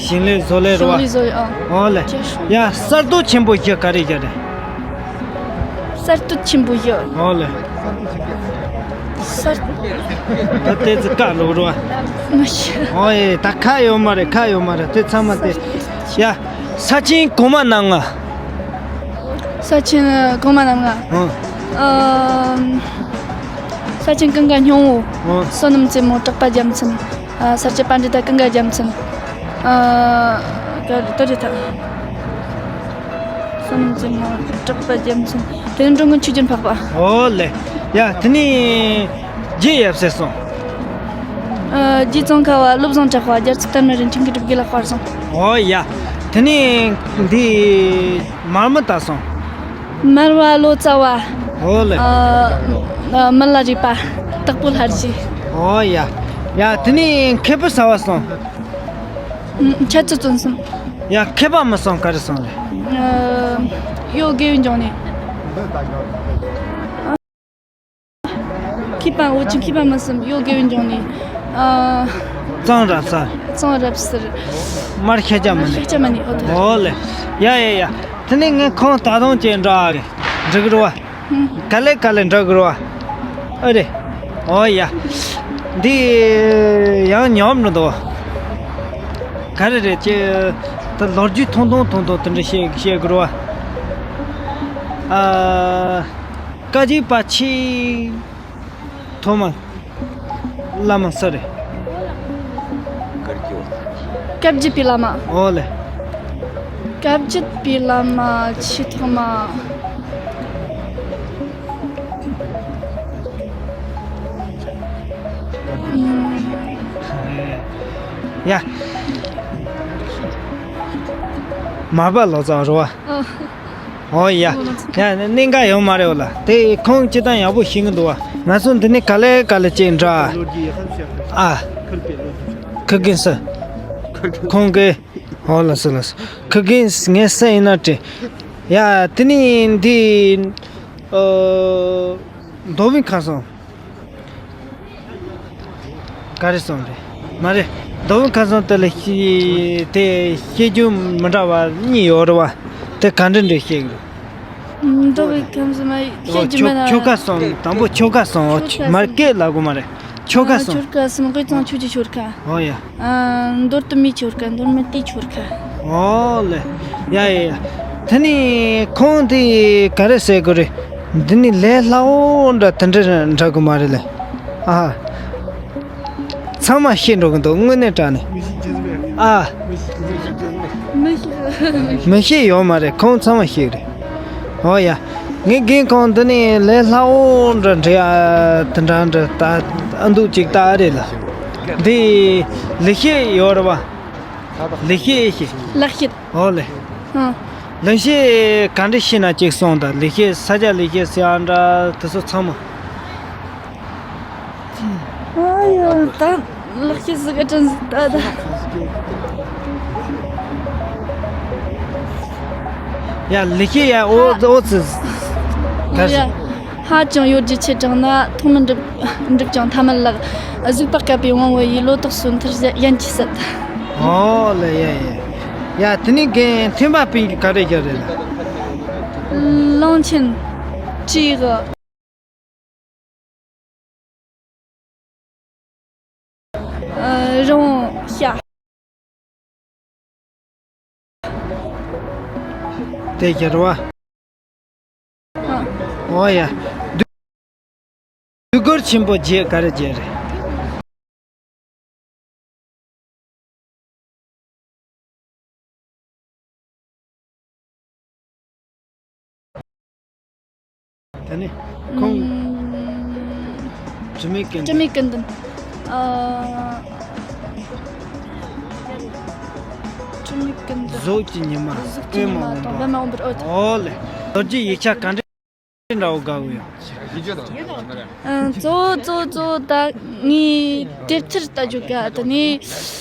ཞིང་ལས་བཟོ་ལས་རེད་བ། ཞིང་ལས་བཟོ་ལས་ཨོ། ཨོ་ལེ། རྒྱལ་སྲུང་། ཡ། གསར་གཏོད་ཆེན་པོ་བཞི་ག་རེ་ཡོད་རེད། གསར་གཏོད་ཆེན་པོ་བཞི། ཨོ་ལེ། གསར། ད་ལྟའི་ཚེ་ཁ་ལོག་རོ། མི་ཤེས། ཨོ་ཡེ། ད་ཁ་ཡོད་མ་རེད། ཁ་ཡོད་མ་རེད། དེ་ཚང་མ་དེ། ཡ། ས་ཆེན་གོང་མ་རྣམ་ལྔ། ས་ཆེན་གོང་མ་རྣམ་ལྔ། ཨོ། ཨམ། ས་ཆེན་ཀུན་དགའ་སྙིང་པོ། ཨོ། བསོད་ནམས་རྩེ་མོ། གྲགས་པ་རྒྱལ་མཚན། ཨ། ས་སྐྱ་པཎྜི་ཏ་ཀུན་དགའ་རྒྱལ་མཚན། ཨ། ག་རེ་ད་རེད་ད། བསོད་ནམས་རྩེ་མོ། གྲགས་པ་རྒྱལ་མཚན། དེ་ནས་འགྲོ་མགོན་ཆོས་རྒྱལ་འཕགས་པ། ཨོ་ལེ། ཡ། དེ་ནས་རྗེ་ཡབ་སྲས་གསུམ། ཨ། རྗེ་ཙོང་ཁ་པ། བློ་བཟང་གྲགས་པ། རྒྱལ་ཚབ་སྟག་སྨན་རི་འཕྲིན་གྱི་གྲུབ་རྒྱལ་ལ་དཔར་གསུམ། ཨོ་ཡ། དེ་ནས་འདི་མར་མི་དྭགས་གསུམ། མར་པ་ལོ་ཙཱ་བ། ཨོ་ལེ། ཨ། ཨ། མི་ལ་རས་པ། དྭགས་པོ་ལྷ་རྗེ། ཨོ་ཡ། ཡ། དེ་ནས་མཁས་པ་ཟབ་པ་གསུམ། ཨ། འཆད་རྩོད་རྩོམ་གསུམ། ཡ། མཁས་པ་མི་གསུམ་ག་རེ་གསུམ་རེད། ཨ། གཡོ་དགེ་བའི་འབྱུང་གནས། མཁས་པ་འོ་ཅི། མཁས་པ་མི་གསུམ། གཡོ་དགེ་བའི་འབྱུང་གནས། ཨ། གཙང་རབ་གསལ། གཙང་རབ་གསལ། མར་ཤེས་བྱ་མི་གནས། ཤེས་བྱ་མི་གནས། ཨོ་དེ། ཨོ་ལེ། ཡ་ཡ་ཡ། དེ་ནས་ངས་ཁོང་ད་དུང་ཅིག་འདྲི་གི་འདྲི་གི་རེད་བ། ཧུམ། ག་ལེ་ག་ལེ་འདྲི་གི་རེད་བ། ཨ་རེ། ཨོ་ཡ། འདི་ཡང་ཉོབ་འགྲོ་འདུག་ག་རེ་རེད་ཅེ། ད་ལོ་རྒྱུས་ཐུང་ཐུང་ཐུང་ཐུང་དེ་འདྲ་བཤད་བཤད་དགོས་རེད་བ། ཨ། བཀའ་བརྒྱུད་པ་ཆེས་ཐོག་མ་བླ་མ་སུ་རེད། བཀའ་བརྒྱུད་པའི་བླ་མ། ཨོ་ལེ། བཀའ་བརྒྱུད་པའི་བླ་མ་ཆེས་ཐོག་མ། ཡ། མར་པ་ལོ་ཙཱ་རེད་བ། ཨ། ཨོ་ཡ། ཡ། གནད་འགག་ཡོད་མ་རེད་བ་ལ། དེ་ཁོང་སྤྱིར་བཏང་ཡག་པོ་ཤེས་ཀྱི་འདུག་བ། ང་ཚོ་འདི་ནས་ག་ལེ་ག་ལེ་ཅིག་འདྲི། ཨ། ཁུར་གིན་སུ། ཁོང་གིས། ཨོ་ལགས་སོ་ལགས་སོ། ཁུར་གིན་ངས་སུ་ཡིན་ན་དྲི། ཡ། དེ་ནས་འདི། ཨོ། མདོ་དབུས་ཁམས་གསུམ། ག་རེ་གསུངས་རེད། མ་རེད། མདོ་དབུས་ཁམས་གསུམ་དེ་ལ་ཤེས། དེ་ཤེས་རྒྱུ་མི་འདྲ་བ་གཉིས་ཡོད་རེད་བ། དེ་ག་འདྲ་འདྲ་ཤེས་ཀྱི་རེད། མདོ་དབུས་ཁམས་གསུམ་ཤེས་རྒྱུ་མི་འདྲ་བ། ཆོ་ག་གསུམ། དང་པོ་ཆོ་ག་གསུམ། ཆོ་ག་གསུམ། མར་སྐད་ལབ་དགོས་མ་རེད། ཆོ་ག་གསུམ། ཆོ་ག་གསུམ། དབུས་གཙང་ཆོས་ཀྱི་ཆོ་ག། ཨོ་ཡ། ཨ། མདོ་སྟོད་སྨད་ཆོལ་ཁ། མདོ་སྨད་སྟོད་ཆོལ་ཁ། ཨོ་ལེ། ཡ་ཡ་ཡ། དེ་ནས་ཁོང་དེ་ག་རེ་ཟེར་དགོས་རེད། འདི་ནི་ལས་སླ་བོ་འདྲ་དེ་འདྲ་འདྲ་གི་མ་རེད་ལེ། ཨ། ཚང་མ་ཤེས་འགྲོ་གི་འདུག་དངོས་གནས་དྲང་གནས། ཨ། མི་ཤེས། མི་ཤེས་ཡོད་མ་རེད། ཁོང་ཚང་མ་ཤེས་རེད། ཨོ་ཡ། ངའི་རྒན་ཁོང་འདི་ནས་ལས་སླ་བོ་འདྲ་འདྲ། ཨ། དེ་འདྲ་འདྲ་ད་ཨ་འདུག་ཅིག་ད་ཨ་རེད་ལ། འདི་ལེགས་བཤད་ཡོད་རེད་བ། ལེགས་བཤད་ཤེས། ལེགས་བཤད། ཨོ་ལེ། ཨ། ལེགས་བཤད་ག་འདྲ་ཤེས་ན་ཅིག་གསུངས་དང་། ལེགས་བཤད་ས་སྐྱ་ལེགས་བཤད་ཟེར་ཡ་འདྲ་དེ་ཚོ་ཚང་མ། ཨ་ཡ། ད་ལེགས་བཤད་ཟིག་ག་དྲན་ཟིག་ད་ད། ཡ། ལེགས་བཤད་ཡ། ཨོ་ཨོ་ཙི། ག་རེ། ཡ། ཧ་ཅང་གཡོ་སྒྱུ་ཆེ་དྲགས་ན་ཐོག་མར་འགྲུབ་འགྲུབ་ཀྱང་ཐ་མར་ལགས། གཟིགས་པ་བསྐལ་པའི་དབང་པོ་ཡིས། བློ་དག་སོ་མཐར་གཞན་གྱིས་ཟད། ཨོ་ལེ། ཡ་ཡ། ཡ། དེ་ནས་རྒན་ཐེམ་པ་སྤུན་གྱིས་ག་རེ་བརྒྱབ་རེད་ལ། གླང་ཆེན། བྲག་ཨ། རི་བོང་། བྱ། དེ་རྒྱལ་བ། ཨ། ཨོ་ཡ། སྡུག་སྡུག་སྒོར་ཆེན་པོ་བརྒྱད་ག་རེ་བརྒྱད་རེད། དེ་ནས་ཁོང་། དྲི་མེད་ཀུན་ལྡན། དྲི་མེད་ཀུན་ལྡན། ཨ། དྲི་མེད་ཀུན་ལྡན། གཟུགས་ཀྱི་ཉི་མ། གཟུགས་ཀྱི་ཉི་མ་དང་པདྨ་འོད་འབར། ཨོ། ཨོ་ལེ། ལོ་རྒྱུས་ཡིག་ཆ་ག་འདྲ་འདྲ་བོ་དགའ་གི་ཡོད། ཨ། གཙོ་བོ་གཙོ་བོ་གཙོ་བོ་ད་ངའི་དེབ་ཐེར་ལྟ་རྒྱུ་དགའ། དེ་ནས།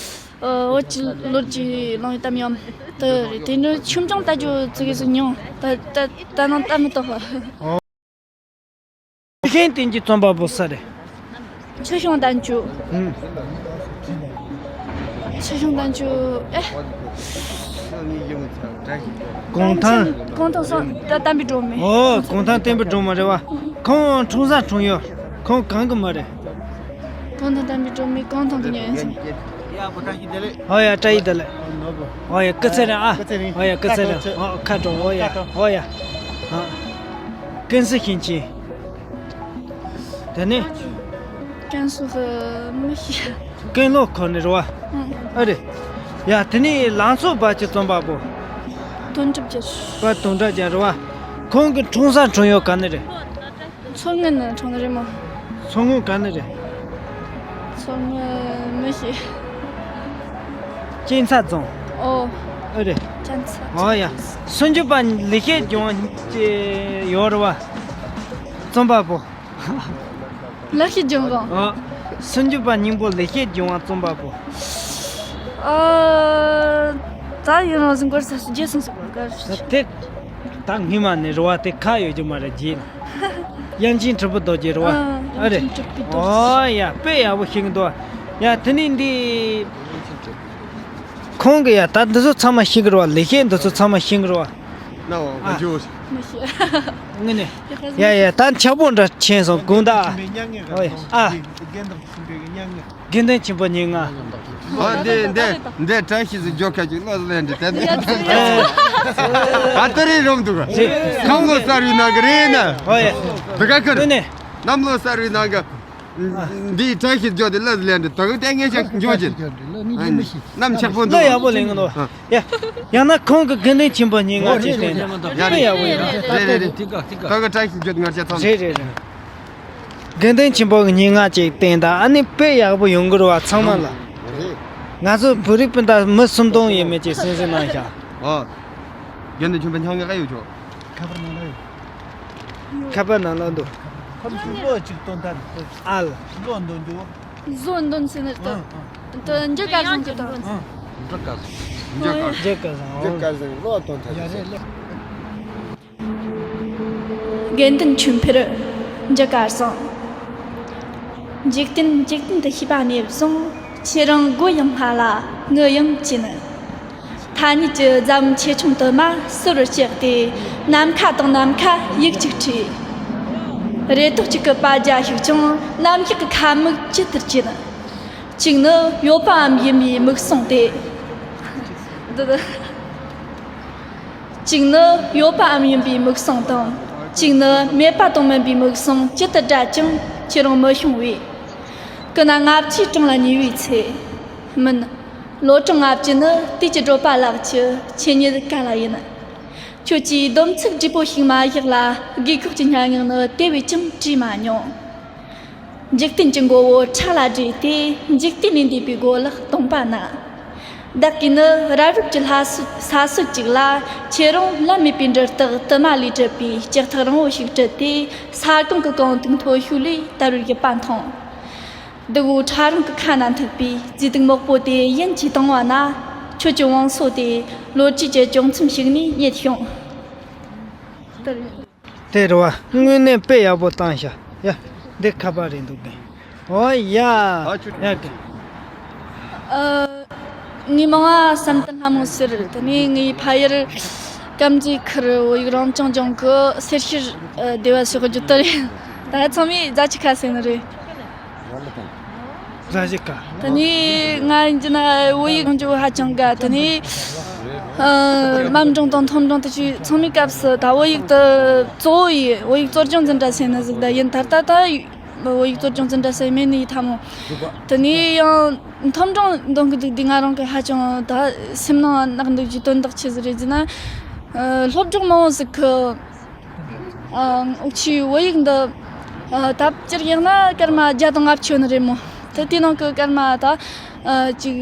ཨ། བོད་ཀྱི་ལོ་རྒྱུས་གླེང་བའི་གཏམ་དབྱངས་དེ་རེད། དེ་ནི་ཆོས་འབྱུང་ལྟ་རྒྱུ་ཙི་གེ་ཟིག་མྱོང་། ད་ད་ད་ནང་ལྟ་མི་ཐུབ་པ། ལེགས་བཤད་བསྟན་བཅོས་རྩོམ་པ་པོ་སུ་རེད། ཆོས་འབྱུང་བསྟན་བཅོས། ཨུམ། ཆོས་འབྱུང་བསྟན་བཅོས། ཨེ། གུང་ཐང་། གུང་ཐང་སོང་ད་བསྟན་པའི་སྒྲོན་མེ། ཨོ། གུང་ཐང་བསྟན་པའི་སྒྲོན་མེ་རེད་བ། ཁོང་འཁྲུངས་ས་འཁྲུངས་ཡུལ་ཁོང་གང་གི་མི་རེད། གུང་ཐང་བསྟན་པའི་སྒྲོན་མེ་གུང་ཐང་གི་མྱི་ཡིན་ཟིན། ཨོ་ཡ། བཀྲ་ཤིས་བདེ་ལེགས། ཨོ་ཡ། སྐུ་ཚེ་རིང་ཨ། ཨོ་ཡ། སྐུ་ཚེ་རིང་། ཨོ། ཁ་དྲོ། ཨོ་ཡ། ཨོ་ཡ། ཨ། ཀུན་གཟིགས་ཤིང་ཆེན། དེ་ནས། ཀན་སུའུ་གི་མི་ཤེས། ཀན་ལྷོ་ཁུལ་ནས་རེད་བ། ཨང་། ཨ་རེད། ཡ། དེ་ནས་ལང་ཚོ་སྦ་ཁྱི་རྩོམ་པ་པོ། དོན་གྲུབ་རྒྱལ། པ་དོན་གྲུབ་རྒྱལ་རེད་བ། ཁོང་གི་འཁྲུངས་ས་འཁྲུངས་ཡུལ་ག་ནས་རེད། མཚོ་སྔོན་ནས་འཁྲུངས་ནི་རེད་མོ། མཚོ་སྔོན་ག་ནས་རེད། མཚོ་སྔོན་མི་ཤེས། གཅན་ཚ་རྫོང་། ཨོ། ཨེ་རེད། གཅན་ཚ། ཨོ་ཡ། སུམ་ཅུ་པ་ལེགས་བཤད་ལྗོན་དབང་ཅེས་ཡོད་རེད་བ། རྩོམ་པ་པོ། ལེགས་བཤད་ལྗོན་དབང་། ཨོ། སུམ་ཅུ་པ་སྙིང་པོ་ལེགས་བཤད་ལྗོན་དབང་རྩོམ་པ་པོ། ཨ། ད་ཡིན་རང་བཞིན་སྐོར་ས་སུ་རྗེས་སོང་ཟེར་བ་ག་རེ། ད་དེ། ད་སྔོན་མ་ནས་རེད་བ། དེ་ཁ་ཡོད་རྒྱུ་མ་རེད། རྗེས་ལ། དབྱངས་ཅན་གྲུབ་པའི་རྡོ་རྗེ་རེད་བ། ཨ། ཨ་རེད། དབྱངས་ཅན་གྲུབ་པའི་རྡོ་རྗེ། ཨོ་ཡ། དཔེ་ཡག་པོ་ཤེས་ཀྱི་འདུག། ཡ། དེ་ནས་འདི། ཁོང་གིས་ཡ། ད་འདི་ཚོ་ཚང་མ་ཤེས་ཀྱི་རེད་བ། ལེགས་བཤད་འདི་ཚོ་ཚང་མ་ཤེས་ཀྱི་རེད་བ། ན་འོ། ཨ། ང་ཅོ། མི་ཤེས། དངོས་གནས། ཡ་ཡ། ད་འཁྱག་པོ་འདྲ་ཆེན་སོང་དགོངས་དག། ཨོ་ཡ། ཨ། དགེ་འདུན་ཆོས་འཕེལ་ཉེར་ལྔ། ཨ། འདི་འདི་འདི་བཀྲ་ཤིས་སུ་འཇོག་ཁ་ཅིག་ལོ་ལེན་འདི་དེ་འདི། ཨ། ད་རེས་རོམ་འདུག་ག། གང་ལོ་གསར་བའི་ནང་གི་རེད་ན། ཨོ་ཡ། དེ་ག་ཁར། དངོས་གནས། གནམ་ལོ་གསར་བའི་ནང་གི། འདི་བཀྲ་ཤིས་འཇོག་དེ་ལ་ལེན་འདི་དག་ལྟས་ངན་ཞིག་འཇོག་ཅིག། གནམ་ཆག་པོ་འདུག། ལ་ཡག་པོ་ལེན་གི་འདུག། ཡ། ཡང་ན་ཁོང་གི་དགེ་འདུན་ཆོས་འཕེལ་ཉེར་ལྔ་ཅིག་བསྟན་ན་དཔེ་ཡག་པོ་ཡིན། རེད་རེད་རེད། དེ་ག་དེ་ག་དེ་ག་བཀྲ་ཤིས་འཇོག་ང་ཅག་ཚང་། རེད་རེད་རེད། དགེ་འདུན་ཆོས་འཕེལ་གྱི་ཉེར་ལྔ་ཅིག་བསྟན་དང་། ཨ་ནི་དཔེ་ཡག་པོ་ཡོང་གི་རེད་བ། ཚང་མ་ལ། རེད། ང་ཚོ་བོད་རིགས་སྤུན་ཟླ་མི་སུམ་སྟོང་ཡས་མས་ཅིག་གསན་གཟིགས་གནང་ཤག། ཨོ། དགེ་འདུན་ཆོས་འཕེལ་ཉེར་ལྔ་ག་ཡོད་ཆོག། ཁ་པར་ནང་ལ་ཡོད། ཁ་པར་ནང་ལ་འདུག། ཁོ་ཚོ་ལོ་གཅིག་སྟོན་ཐལ། ཨ་ལ། ལོ་འདོན་རྒྱུ། ལོ་འདོན་ཟེར་ནི་ད། ཨང་ཨང་། ད་འཇིགས་སྐལ་བཟང་གི་ད། ཨང་། འཇིགས་སྐལ་བཟང་། འཇིགས་སྐལ་བཟང་། འཇིགས་སྐལ་བཟང་། ལོ་སྟོན་ཐལ། ཡ་རེད་ལོ། དགེ་འདུན་ཆོས་འཕེལ། འཇིགས་སྐལ་བཟང་། འཇིག་རྟེན་འཇིག་རྟེན་དུ་ཤེས་པ་ནས་བཟུང་། ཁྱེད་རང་མགོ་ཡང་སྔ་ལ་ངུ་ཡང་བྱིན། ཐ་སྙད་ཀྱི་རྫ་བུམ་ཆེ་ཆུང་དུ་མ་སོར་བཤགས་ཏེ། ནམ་མཁའ་དང་ནམ་མཁའ་ཡིག་གཅིག་བྲིས། རེ་དོགས་གཅིག་གི་པ་རྒྱ་ཞིག་ཀྱང་ནམ་ཞག་གི་ཁ་མིག་ཇི་ལྟར་གྱེན། གཅིག་ནི་ཡོད་པའམ་ཡིན་པའི་མིག་ཟུང་སྟེ། འདི། གཅིག་ནི་ཡོད་པའམ་ཡིན་པའི་མིག་ཟུང་དང་། གཅིག་ནི་མེད་པ་དང་མིན་པའི་མིག་ཟུང་ཇི་ལྟར་བགྲད་ཀྱང་ཁྱེད་རང་མི་ཤོང་བས། ཀུན་ན་ལྔ་བཅུའི་གྲངས་ལ་ཉེ་བའི་ཚེ། མིན། ལོ་གྲངས་ལྔ་བཅུ་ནི་དུས་ཀྱི་བགྲོད་པ་ལགས་ཀྱི་ཆོས་ཉིད་ག་ལ་ཡིན། ཁྱོད་ཀྱིས་སྡོམ་ཚིག་བགྲེས་པོ་ཞིག་མ་བཞག་ལ། དགོས་འཁོགས་ཀྱི་སྙན་ངག་ནི་དེ་བས་ཀྱང་བྲིས་མ་མྱོང་། འཇིག་རྟེན་གྱི་མགོ་བོ་ཕྲག་ལ་བསྒྲིལ་ཏེ། འཇིག་རྟེན་ལས་འདས་པའི་སྒོ་ལ་སྟོང་པ་ན། བདག་གིས་ནི་རབ་རིབ་ཀྱི་ལྷ་ས་ས་སྲོད་ཅིག་ལ། ཁྱེད་རང་ལམ་མེད་པའི་འབྲུ་རྟགས་དུ་མ་ལས་གྲུབ་པའི་ལྕགས་ཐག་རིང་བོ་ཞིག་དཀྲིས་ཏེ། ས་གོང་གི་གངས་དུག་མཐོ་ཤོས་ལས་དལ་བུར་བཞུད་པ་མཐོང་། སྡུག་པོ་ཕྲ་རིང་གི་ཁ་ན་ཐུག་པའི་བརྫིས་སྡུག་མོག་པོ་དེ་ཡིན་གྱིས་བཏང་བ་ན། ཁྱོད་ཀྱི་བང་སོ་དེ་ལོ་རྒྱུས་ཀྱི་གྱོང་མཚམས་ཤིག་ནས་རྙེད་བྱུང་། དེ་རེད་བ། དངོས་གནས་དཔེ་ཡག་པོ་བཏང་ཤག། ཡ། འདི་ཁ་པར་རེད་འདུག་གི། ཨོ་ཡ། ཡ་གི། ཨ། ངའི་མིང་ང་བསམ་གཏན་ལྷ་མོ་ཟེར། དེ་ནས་ངའི་ཕ་ཡུལ་དཀར་མཛེས་ཁུལ་བོད་ཡིག་རང་སྐྱོང་ལྗོངས་ཀྱི་སེར་ཤུལ་སྡེ་བ་སོག་རྒྱུད་དུ་རེད། ད་ཚང་མས་རྫ་ཆུ་ཁ་ཟེར་ནི་རེད། རྫ་ཆུ་ཁ། དེ་ནས་ང་ཡིན་གྱི་ན་བོད་ཡིག་སྦྱོང་རྒྱུ་ཧ་ཅང་དགའ། དེ་ནས་ཨ། མཉམ་སྦྱོང་དང་མཐོ་སྦྱོང་དེ་ཚོའི་ཚང་མའི་སྐབས་སུ་ད་བོད་ཡིག་ཏུ་གཙོ་བོ་ཡིས་བོད་ཡིག་གཙོ་སྦྱོང་འཛིན་གྲྭ་ཟེར་ནི་ཟིག་ད་ཡིན། ད་ལྟ་ད་བོད་ཡིག་གཙོ་སྦྱོང་འཛིན་གྲྭ་ཟེར་མེད་ནི་ཡིན་ཐ་མོ། དེ་ནས་ཡང་མཐོ་སྦྱོང་འདོན་གི་འདུག་དུས་ང་རང་གི་ཧ་ཅང་ད་སེམས་ནང་གནག་འདུག་རྒྱུའི་དོན་དག་ཆི་ཟིག་རེད་ཟེར་ན། ཨ། སློབ་གྲོགས་མང་བོ་ཟིག་གི། ཨ། འུ་ཆོའི་བོད་ཡིག་འདི། ཨ། ད་སྤྱིར་ཡིན་ན་སྐར་མ་བརྒྱ་དང་ལྔ་བཅུ་ནི་རེད་མོ། ད་དེ་ནང་གི་སྐར་མ་ད། ཨ། ཅིག་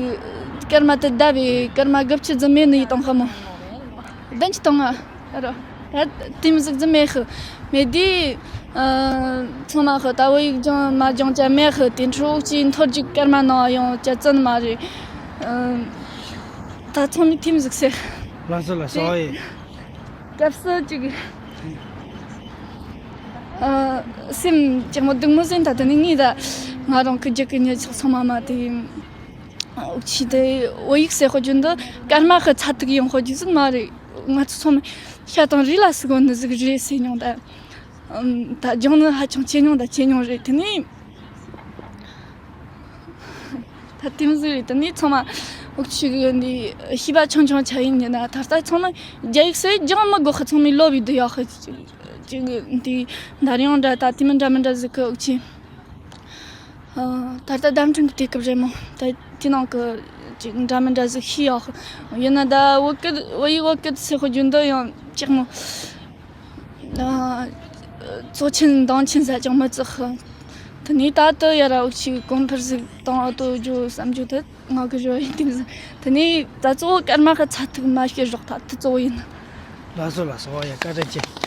སྐར་མ་དེ་བརྡབས་པས་སྐར་མ་དགུ་བཅུ་ཙམ་མེད་ནི་ཡིན་དང་ཧ་མོ། བདུན་ཅུ་དང་ལྔ། ཨ་རོ། ད་དེ་མི་ཟིག་ཙམ་མེད་ཤི། མེད་དུས། ཨ། ཚང་མ་ཤི་ད་བོད་ཡིག་སྦྱང་མ་སྦྱང་ཅ་མེད་ཤི། དེ་འཕྲོ་འུ་ཆོའི་མཐོ་རྒྱུགས་སྐར་མ་ནང་ཡོང་ཅ་བཙན་མ་རེད། ཨ། ད་ཚང་མས་ཐེམ་ཟིག་ཟེར། ལགས་སོ་ལགས་སོ། ཨོ་ཡེ། སྐབས་སུ་ཅིག་ཨ། སེམས་ཅིག་མོ་སྡུག་མོ་ཟིན། ད་དེ་ནས་ངས་ད་ང་རང་གི་རྒྱུད་ཀྱི་ཉེ་ཚགས་ཚང་མ་མ་དེ་འུ་ཆི་དེ་བོད་ཡིག་ཟེར་དཔེ་རྒྱུན་དུ་སྐར་མ་གི་ཚ་ཐིག་ཡིན་དཔེ་རྒྱུ་ཟིག་མ་རེད། ང་ཚོ་ཚང་མས་ཤ་དང་རུས་ལ་ཟུག་གོ་ནི་ཟིག་རེད་ཟེར་མྱོང་། ད་ཨམ། ད་སྦྱོང་ནི་ཧ་ཅང་ཆེ་མྱོང་ད་ཆེ་མྱོང་རེད། དེ་ནས་ད་དེ་མོ་ཟིག་རེད། དེ་ནས་ཚང་མ་འུ་ཆི་གི་འདི་ཤེས་པ་ཆུང་ཆུང་ཆ་ཡིན་ཉིན་ན་ད་ལྟ་ཚང་མ་རྒྱ་ཡིག་སོགས་སྦྱང་མི་དགོས་ཁ། ཚང་མས་ལོ་བའི་འདི་ཡག་ཁ་ཅིག་འདི་འདར་ཡོང་འདྲ། ད་དེ་མི་འདྲ་མི་འདྲ་ཟིག་གི་འུ་ཆི། ཨ། ད་ལྟ་བརྡ་འཕྲིན་གི་དུས་སྐབས་རེད་མོ། ད་དེ་ནང་གི་ཅིག་འདྲ་མི་འདྲ་ཟིག་ཤེས་ཡག་ཡིན་ན། ད་བོད་སྐད་བོད་ཡིག་བོད་སྐད་ཟེར་དཔེ་རྒྱུན་དུ་ཡང་ཅིག་མོ། ཨ། ཙོག་ཆེན་འདང་ཆེན་ཟ་ཅང་མི་བརྩི་ཤི། དེ་ནས་ད་ལྟ་ཡ་ར་འུ་ཆི་གོང་འཕེལ་ཟིག་གཏོང་ཨ་ཏོ་རྒྱུ་བསམ་རྒྱུ་དེ་ང་གི་རེ་བ་ཡིན། དེ་ནས་ད་གཙོ་བོ་སྐར་མ་གི་ཚ་ཐིག་མ་ཤེས་རོགས། ད་དེ་གཙོ་བོ་ཡིན། ལགས་སོ་ལགས་སོ། ཨོ་ཡེ། བཀའ་དྲིན་ཆེ།